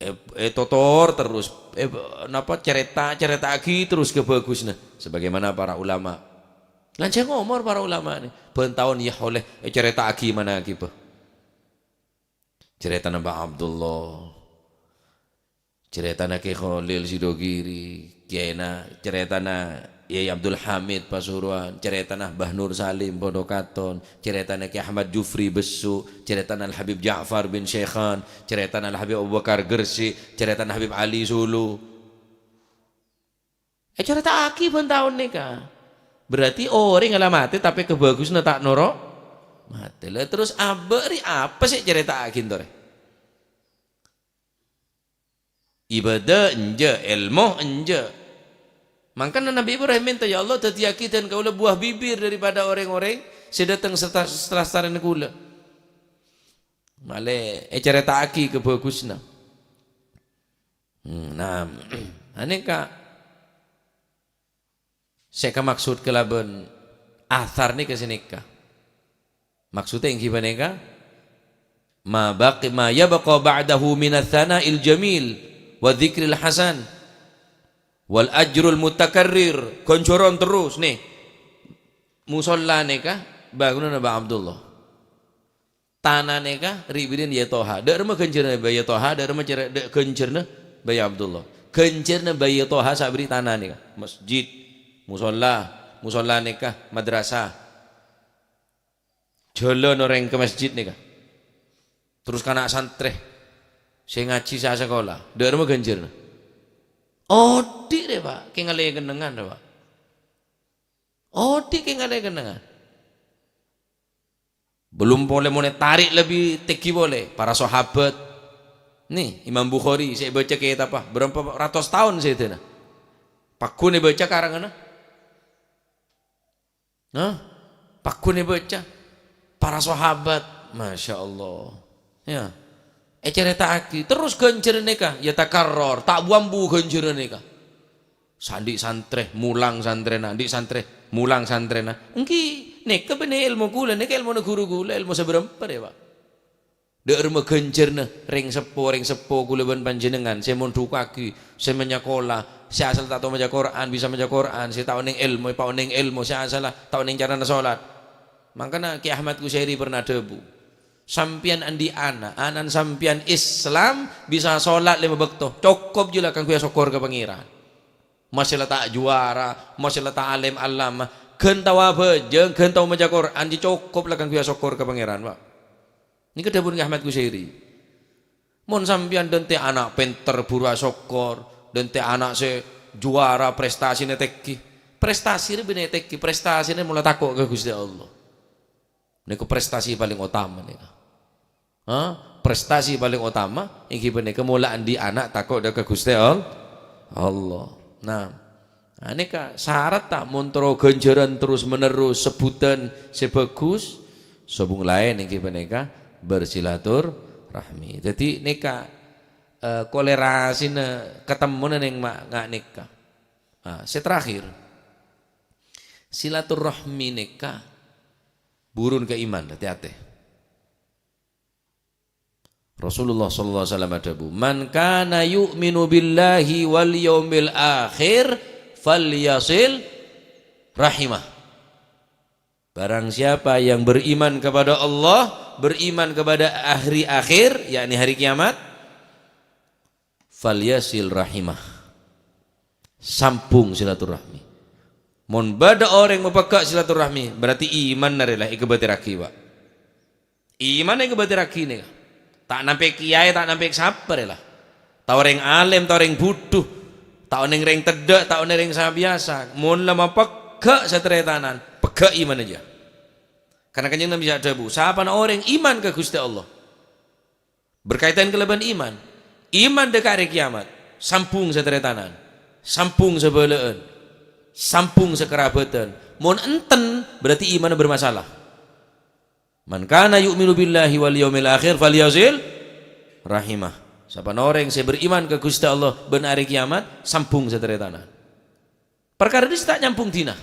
Eh, eh, totor terus, eh, napa, carèta, carèta'aghi terus kabhâghusna, sebagaimana para ulama. Lanjhâng omor para ulama nè, bân taon ya olè, eh, carèta'aghi mana ghibâ. Carètana Mbah Abdullah, carètana Kè Kholil Sidogiri, kèyaèna, carètana Yai Abdul Hamid Pasuruan, carètana Mbah Nur Salim Podokaton, carètana Kè Ahmad Jufri Besso, carètana Al Habib Ja'far bin Syekhan, carètana Al Habib Abu Bakar Gresik, carètana Habib Ali Sulu. Ècarèta'aghi bân taon nèka. Berarti orèng la matè tapè kabhâghusna ta' noro' matè. La terros abâ' rè apa sè ècarèta'aghi ènto rè? Ibadah enjâ', èlmo enjâ'. Mangkana Nabi Ibrahim mènta, "Ya Allah, dhâddhiyâghi dân kaulâ buah bibir daripada orèng-orèng sè dâteng seta-, sela-, sarèna kaulâ." Malè ècarèta'aghi kabhâghusna. Hmm, nah, anèka sè èkamaksud kalabân athar nèka sanèka. Maksoddhâ èngghi panèka, ma baqi-, ma yabqa ba'dahu minats tsana'il jamil wa dzikril hasan wal ajrul mutakarrir, ghânjhârân terros, nè. Musholla nèka bângonanna Mbah Abdullah. Tana nèka ri'-birin Yai Toha. Dâ' remma ghânjhârânna Yai Toha, dâ' remma cere-, dâ' ghânjhârânna Yai Abdullah. Ghânjhârânna Yai Toha saberri' tana nèka. Masjid, musholla, musholla nèka, madrasah. Jhâlân orèng ka masjid nèka. Terros kana' santrè sè ngajhi sè asakola. Dâ' remma ghânjhârânna. Odi' rè, Pak, kèng ngalè kennengngan rè, Pak. Odi' kèng ngalè kennengngan. Belum polè monè tarè' lebbi tèngghi polè, para sahabat. Nè, Imam Bukhari sè èbâca kètabbhâ, bârâmpa ratos taon sèdâna. Pagghun èbâca karanganna. Hah? Pagghun èbâca. Para sahabat, Masya Allah. Ya. Ècarèta'aghi, terros ghânjhârân nèka, ya takarror, ta' bu-ambu ghânjhârân nèka. Sandi' santrè, mulang santrèna, andi' santrè, mulang santrèna. Èngghi, nèka bânnè èlmo kaulâ, nèka èlmona ghuru kaulâ, èlmo sè bârâmpa rèya, Pak. Dâ' remma ghânjhârânna rèng seppo, rèng seppo kaulâ bân panjhennengngan sè mondhukaghi, sè manyakola, sè asalla ta' tao maca Qur'an, bisa maca Qur'an, sè ta' onèng èlmo, èpaonèng èlmo, sè asalla ta' onèng carana sholat. Mangkana Kè Ahmad Kusairi pernah adhâbu, "Sampèyan andi' ana', ana'na sampèyan Islam, bisa sholat lèma bâkto, cokop jiyâ la kaangghuy asokkor ka Pangèran. Masè la ta' juwara, masè la ta' alèm allamah, ghân tao abhâjâng, ghân tao maca Qur'an, jiyâ cokop la kaangghuy asokkor ka Pangèran, Pak." Nèka dhâbuna Kè Ahmad Kusairi. Mon sampèyan dântè' ana' pènter bhuru asokkor, dântè' ana' sè juwara, prestasina tèngghi. Prestasi rè bânnè tèngghi, prestasina mola tako' ka Ghustè Allah. Nèka prestasi palèng otama nèka. Ha? Prestasi palèng otama èngghi panèka mola andi' ana' tako' dâ' ka Ghustè All-, Allah. Nah, Nah, nèka saratta mon terro ghânjhârân terros-menerros, sebbhuttân sè bhâghus, sobung laèn èngghi panèka bersilaturahmi. Dhâddhi nèka, eh, kolerasina katemmona neng ma-, nga' nèka. Nah, sè terakhir, silaturahmi nèka burun ka iman, hati-hati. Rasulullah sallallahu alaihi wasallam adhâbu, "Man kana yu'minu billahi wal yaumil akhir falyasil rahimah." Barang siapa yang beriman kepada Allah, beriman kepada hari akhir, yakni hari kiamat, "Falyasil rahimah." Sambung silaturahmi. Mon bâdâ orèng mapegghâ' silaturahmi, berarti imanna rè la èkabâtèrraghi, Pak. Imanna èkabâtèrraghi nèka. Ta' nampè' kèyaè, ta' nampè' sapa rè la. Ta' orèng alèm, ta' orèng budhu. Ta' onèng rèng teddhâ', ta' onèng rèng sabiyasa. Mon la mapegghâ' sataretanan, pegghâ' imanna jiyâ. Karna Kanjeng Nabi sè adhâbu, "Sapana orèng iman ka Ghustè Allah." Berkaitan kalabân iman. Iman dâ' ka arè kiamat, sambung sataretanan, sambung sabhâlâ'ân, sambung sakarabhâdhân. Mon enten, berarti imanna bermasalah. "Man kana yu'minu billahi wal yaumil akhir falyasil rahimah." Sapana orèng sè beriman ka Ghustè Allah bân arè kiamat, sambung sataretanan. Parkara dhissa' ta' nyambung dina.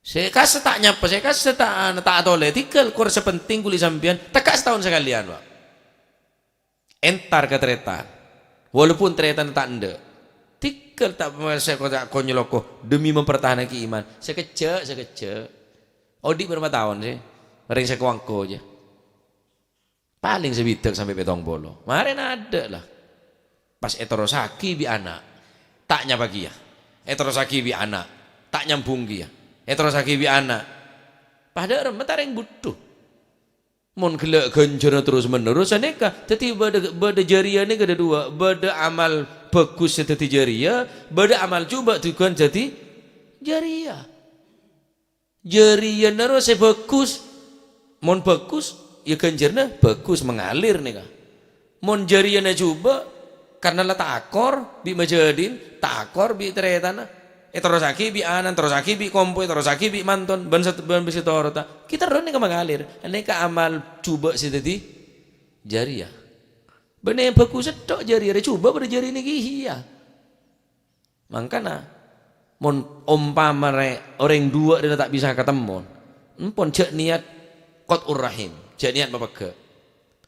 Sè kassa ta' nyapa, sè kassa ta', ta' atolè. Tèghâl kor sè penting kulâ sampèyan, tekka' sataon sakalèyan, Pak. Entar ka tarètan. Walaupun tarètanna ta' endâ'. Tèghâl ta' sè ko-, ta' konyoloko demi mempertahankan iman. Sakejjhâ', sakejjhâ'. Odi' bârâmpa taon sè? Orèng sè ko-angko jiyâ. Palèng sabidhâk sampè' pèttong polo. Marè nadhâ' la. Pas èterrossaghi bi' ana', ta' nyapa kèya. Èterrossaghi bi' ana', ta' nyambung kèya. Èterrossaghi bi' ana'. Padâ remma ta' rèng budhu. Mon ghellâ' ghânjhârânna terros-menerros, sanèka dhâddhi bâdâ, bâdâ jâriyâ nèka dhâ duwâ', bâdâ amal bhâghus sè dhâddhi jâriyâ, bâdâ amal jhubâ' dhugân dhâddhi jâriyâ. Jâriyâna rowa sè bhâghus. Mon bhâghus, ya ghânjhârânna bhâghus, mengalir nèka. Mon jâriyâna jhubâ', karna la ta' akor bi' majâdin, ta' akor bi' tarètanna, èterrossaghi bi' ana', terrossaghi bi' kompoy, terrossaghi bi' manton, bân sat-, bân bi' sè torotta. Ghi' terro nèka mengalir. Nèka amal jhubâ' sè dhâddhi jâriyâ. Bânnè bhâghus sèttong jâriyâ, rè jhubâ' padâ jâriyâna kèya. Mangkana, mon ompama rè-, orèng duwâ' rèya ta' bisa katemmon, empon jhâ' niyat qat'ur rahim, jhâ' niyat mapegghâ'.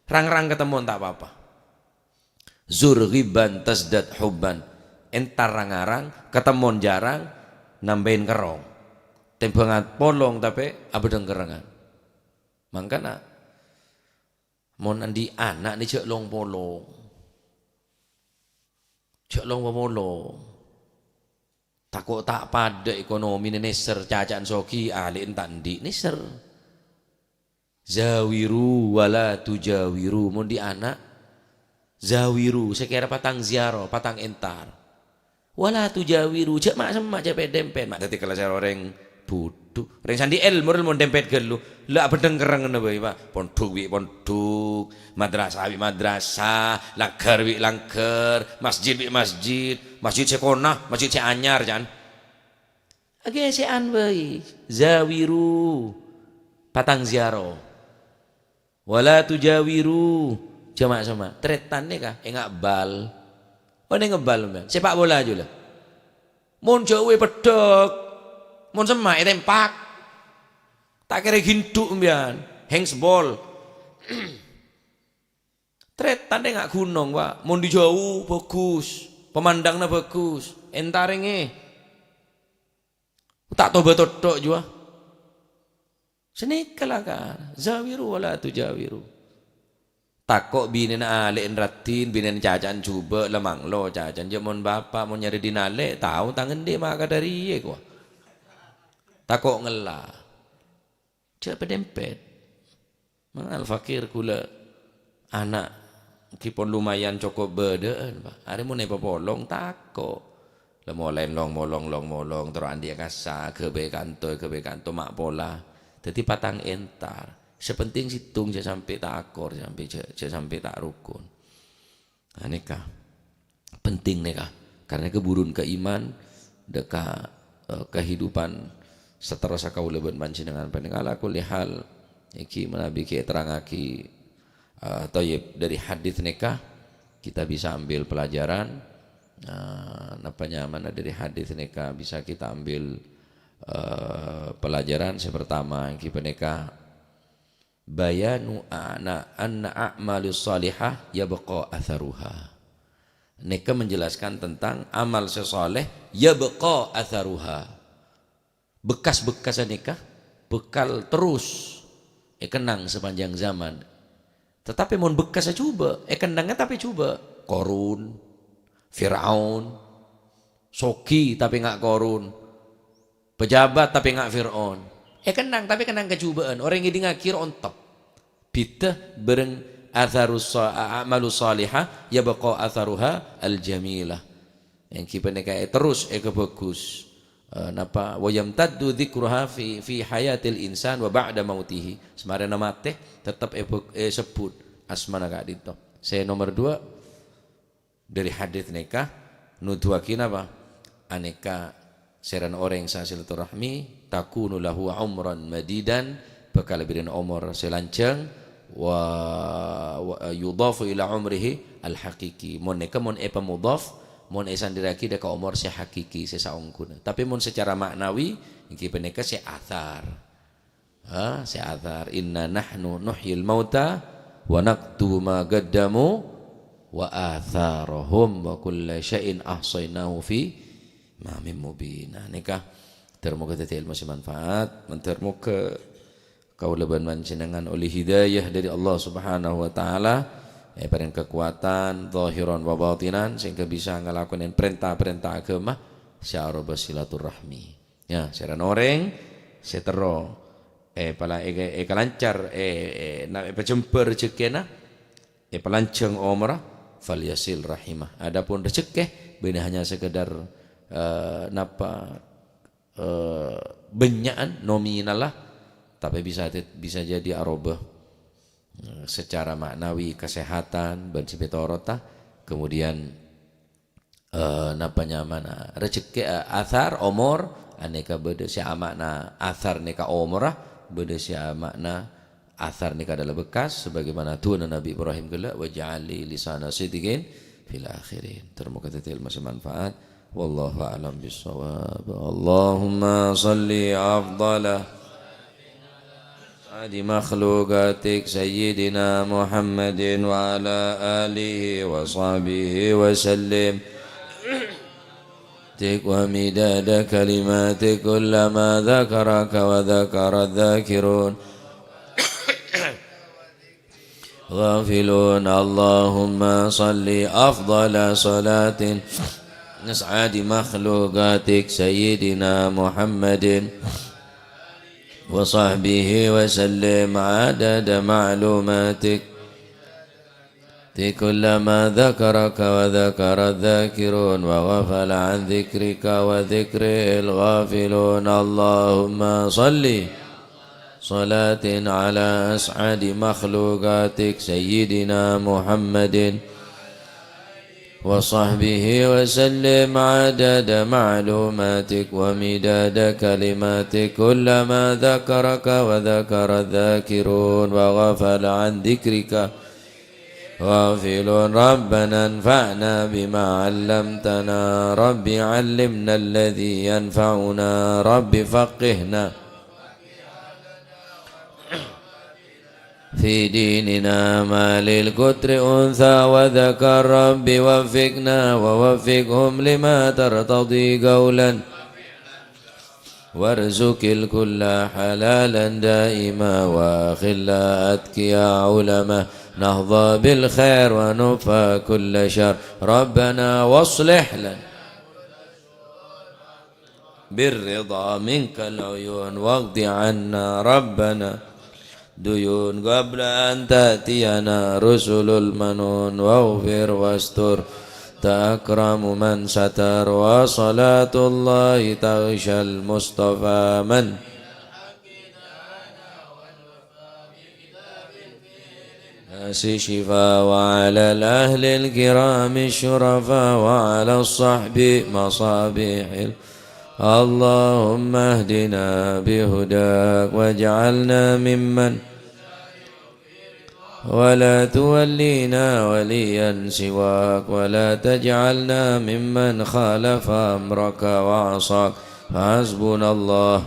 Rang-rang katemmon ta' pa-apa. Zur ghibban tazdad hubban. Entar rang-arang, katemmon jhârâng, nambâi kerrong. Tèmbhângan polong tapè abhâdhâng kerrèngan. Mangkana, mon andi' ana' nè jhâ' long-polong. Jhâ' long-polong. Tako' ta' padâ ekonomina, nèsèr caca'an soghi, alè'na ta' andi' nèsèr. Zawiru wa la tujawiru. Mon andi' ana', zawiru, sakèra patang ziarah, patang entar. Wa la tujawiru, jhâ' ma'-, semma', jhâ' pèt-dempèt, ma' dhâddhi kala sè orèng budhu. Orèng sè andi' èlmo rèya mon dempèt ghâllu, la abhâdhâng kerrènganna bhâi, Pak. Pondhuk bi' pondhuk, madrasah bi' madrasah, langghâr bi' langghâr, masjid bi' masjid, masjid sè kona, masjid sè anyar, can. Aghâsè'an bhâi, zawiru, patang ziarah. Wa la tujawiru, Jhâ' ma'-semma'. Trètan nèka enga' bal. Onèng bal, sampèyan. Sepak bola jâ la. Mon jhâu èpeddhâk, mon semma' ètempak. Ta' kèra ghindu', sampèyan. Handsball. Trètan enga' ghunong, Pak. Mon dâri jhâu bhâghus, pemandangna bhâghus. Entarèngè. Ta' tobâ tottok jhuwa. Sanèka la, Ka. Zawiru wa la tujawiru. Tako' binèna alè'en raddhin, binèna caca'an jhubâ', la manglo caca'an. Jhâ' mon bapa', mon nyarè dhinalè', tao tang andi' ma' kadhâriyâ, kowa. Tako' ngella'. Jhâ' pèdempèt. Mangal fakir ghulâ ana' ghi pon lumayan cokop bâdâ'ân, Pak. Arè mon èpapolong, tako'. La molè long-molong, long-molong, terro andi'â kassa', ghâbây kanto, ghâbây kanto, ma' pola. Dhâddhi patang entar. Sè penting sèttong jhâ' sampè' ta' akor, sampè' jhâ', jhâ' sampè' ta' rokon. Nah, nèka. Penting nèka. Karena keburun ke iman, dâ' ka, eh, kehidupan saterrossa kaulâ bân panjhennengan panèka. Ala kulli hal, iki manabi ghi' èterrangaghi, eh, thayyib, dari hadits nèka kita bisa ambil pelajaran, eh, napa nyamana dari hadits nèka bisa kita ambil, eh, pelajaran. Sè pertama, èngghi panèka bayanu ana anna a'malus shalihah yabqa atharuha. Nèka menjelaskan tentang amal sè saleh yabqa atharuha. Bekas-bekas nèka bakal terus èkennang sepanjang zaman. Tetapi mon bekas jhubâ', èkennangngè tapè jhubâ'. Korun, Fir'aun, soghi tapè enga' Korun. Pejabat tapè enga' Fir'aun. Èkennang tapè kennang kajhubâ'ân. Orèng ngèdingngaghi rowa ontep. Bhidhâ bhâreng atharus sa-, a-, a'malus shalihah yabqa atharuha al-jamilah. Èngghi panèka è-, terros èkabhâghus. Eh, napa? Wa yamtaddu dzikruha fi, fi hayatil insan wa ba'da mautihi. Samarèna matè, tettep èbhâg-, èsebbhut asmana ka'dinto. Sè nomer dua, Dhâri hadits nèka nuduwaghi napa? Anèka sèrana orèng sè silaturahmi, takunu lahu umran madidan, bhâkal èbèrri'ân omor sè lanjhâng, wa, wa yudhafu ila umrihi al-haqiqi. Mon nèka mon èpamudhaf, mon èsandirraghi dâ' ka omor sè hakiki, sè saongghuna. Tapè mon sacara ma'nawi, èngghi panèka sè athar. Ha, sè athar, "Inna nahnu nuhyil mauta wa naktubu ma qaddamu wa atharahum wa kulla syai'in ahshainahu fi imamin mubin." Nah, nèka, ter-moga dhâddhi ilmu sè manfaat, ter-moga kaulâ bân panjhennengan ollè hidayah dhâri Allah Subhanahu wa Ta'ala, èparèng kakowadhân zahiran wa batinan, sehingga bisa ngalakonè parènta-parènta aghâma sè aropa silaturahmi. Ya, sèrana orèng sè terro, eh, pala-, eh, eh, kalancar, eh, eh, na-, èpajembhâr rejhekkèna, èpalanjhâng omorra, falyasil rahimah. Adapun rejhekkè, bânnè hanya sekedar, eh, napa, eh, bânnya'an, nominal la, tapè bisa, bisa jadi aropa, eh, secara ma'nawi, kesehatan, bân sè pètorotta, kemudian eh, napa nyamana, rejhekkè, eh, athar, omor, anèka bâdâ sè ama'na athar nèka omorra, bâdâ sè ama'na athar nèka adalah bekas, sebagaimana du'ana Nabi Ibrahim ghellâ', "Waj'al li lisana sidqin fil akhirin." Ter-moga dhâddhi ilmu sè manfaat. Wallahu a'lam bissawab. Allahumma shalli afdala أسعد مخلوقاتك سيدنا محمد وعلى آله وصحبه وسلم. ومداد كلماتك كلما ذكرك وذكر الذاكرون. غافلون. اللهم صل أفضل صلاة أسعد مخلوقاتك سيدنا محمد وصحبه وسلم عدد معلوماتك كلما ذكرك وذكر الذاكرون وغفل عن ذكرك وذكره الغافلون. اللهم صل صلاة على أسعد مخلوقاتك سيدنا محمد وصحبه وسلم عدد معلوماتك ومداد كلماتك كلما ذكرك وذكر الذاكرون وغفل عن ذكرك غافلون. ربنا انفعنا بما علمتنا. رب علمنا الذي ينفعنا. رب فقهنا في ديننا. ما للكتر أنثى وذكر. رب وفقنا ووفقهم لما ترتضي قولا. وارزق الكل حلالا دائما، وأخلاء أتقياء علماء، نحظى بالخير ونكفى كل شر. ربنا واصلح لنا بالرضا منك العيون، واقض عنا ربنا ديون قبل أن تأتينا رسل المنون، واغفر واستر تأكرم من ستر، وصلاة الله تغشى المصطفى من الناس شفاء، وعلى الأهل الكرام الشرفاء، وعلى الصحب مصابيح ال-، اللهم اهدنا بهداك واجعلنا ممن، ولا تولينا وليا سواك، ولا تجعلنا ممن خالف أمرك وعصاك. فحسبنا الله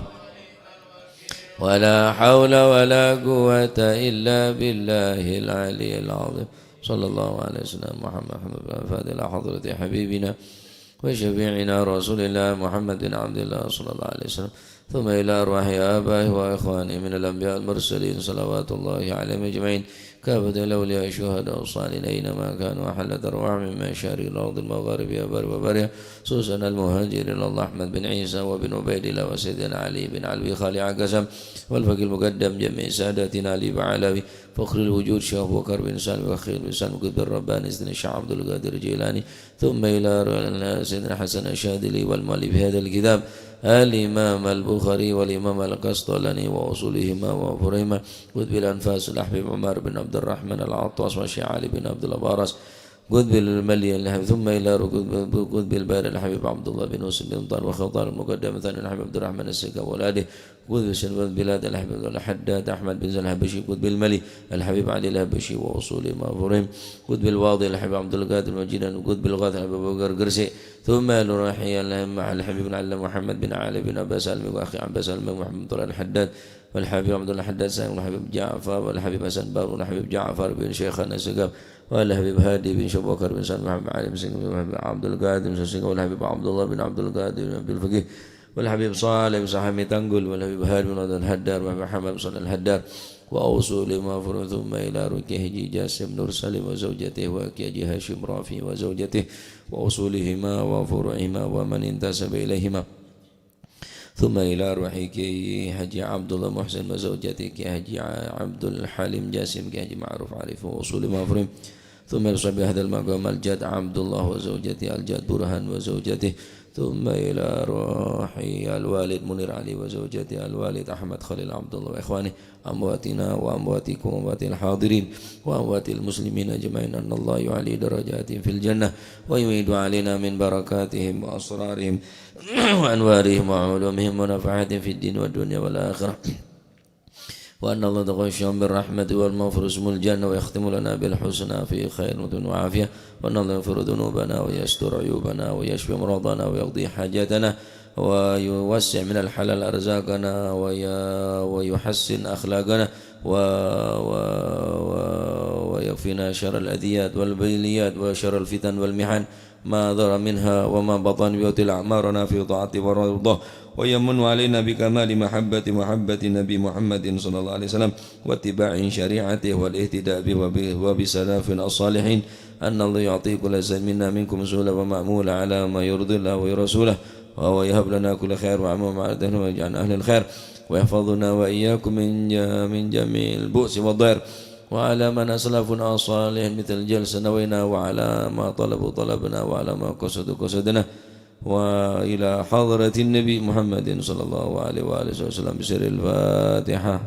ولا حول ولا قوة إلا بالله العلي العظيم. صلى الله على سيدنا محمد. الفاتحة إلى حضرة حبيبنا وشفيعنا رسول الله محمد بن عبد الله صلى الله عليه وسلم، ثم إلى أرواح آبائه وإخوانه من الأنبياء والمرسلين، صلوات الله عليهم أجمعين، كافة الأولياء الشهداء الصالحين أينما كانوا، وحلت أرواحهم من مشارق الأرض المغارب إلى بر وبرها، خصوصا المهاجر إلى الله أحمد بن عيسى وابن عبيد الله وسيدنا علي بن علوي خالع قسم والفقيه المقدم جميع ساداتنا علي بعلوي فخر الوجود شيخ أبو بكر بن سالم وخير بن سالم قطب الرباني سيدنا الشيخ عبد القادر الجيلاني، ثم إلى سيدنا الحسن الشاذلي والمؤلف هذا الكتاب الإمام البخاري والإمام القسطلاني وأصولهما وفروعهما قطب الأنفاس الحبيب عمر بن عبد الرحمن العطاس والشيخ علي بن عبد الله البرص قطب الملي الحبيب، ثم إلى قطب، قطب البحر الحبيب عبد الله بن مسلم بن طاهر وخطار المقدم الثاني الحبيب عبد الرحمن السكاب وأولاده قطب البلاد الحبيب الحداد أحمد بن زين الحبشي قطب الملي الحبيب علي الحبشي وأصولهما وفروعهما قطب الوادي الحبيب عبد القادر المجيد قطب الغاث الحبيب أبو بكر قرسي، ثم إلى روحي الحبيب العلامة محمد بن علي بن عباس المي وأخي عباس المي محمد طلال الحداد والحبيب عبد الله الحداد سالم والحبيب جعفر والحبيب حسن بارون والحبيب جعفر بن شيخنا السقاف والحبيب هادي بن شبوكر بن سالم محمد علي بن سالم والحبيب عبد القادر بن سالم والحبيب عبد الله بن عبد القادر بن عبد الفقيه والحبيب صالح بن سحامي تنقل والحبيب هادي بن عبد الحداد والحبيب محمد بن صالح الحداد وأصولهما وفروعهما ثم إلى روح كي حاجي جاسم نور سليم وزوجته وكي حاجي هاشم رافي وزوجته وأصولهما وفروعهما ومن انتسب إليهما. ثم إلى روح كي حاجي عبد الله محسن وزوجته كي حاجي ع-، عبد الحليم جاسم كي حاجي معروف عارف وأصولهما وفروعهما. ثم إلى صاحب هذا المقام الجد عبد الله وزوجته الجد برهان وزوجته. ثم إلى روح الوالد منير علي وزوجته الوالد أحمد خليل عبد الله وإخوانه أمواتنا وأمواتكم وأموات الحاضرين وأموات المسلمين أجمعين أن الله يعلي درجاتهم في الجنة ويعيد علينا من بركاتهم وأسرارهم وأنوارهم وعلومهم ونفحاتهم في الدين والدنيا والآخرة. وأن الله يتغشاهم بالرحمة والمغفرة ويسكنهم الجنة ويختم لنا بالحسنى في خير وعافية. وأن الله يغفر ذنوبنا ويستر عيوبنا ويشفي مرضانا ويقضي حاجاتنا ويوسع من الحلال أرزاقنا وي-، ويحسن أخلاقنا و-، و-، و-، ويكفينا شر الأذيات والبليات وشر الفتن والمحن ما ظهر منها وما بطن، ويطيل أعمارنا في طاعته ورضاه، ويمن علينا بكمال محبة، محبة النبي محمد صلى الله عليه وسلم، واتباع شريعته، والاهتداء به وب-، وبسلفنا الصالحين. أن الله يعطي كل إنسان منا منكم سهولة ومأمولة على ما يرضي الله ورسوله، وهو يهب لنا كل خير وعمل مع أهله ويجعلنا أهل الخير، ويحفظنا وإياكم من ج-، من جميع البؤس والضير. وعلى من أسلفنا الصالحين مثل الجلسة نوينا، وعلى ما طلبوا طلبنا، وعلى ما قصدوا قصدنا، وإلى حضرة النبي محمد صلى الله عليه وآله وسلم بسر الفاتحة.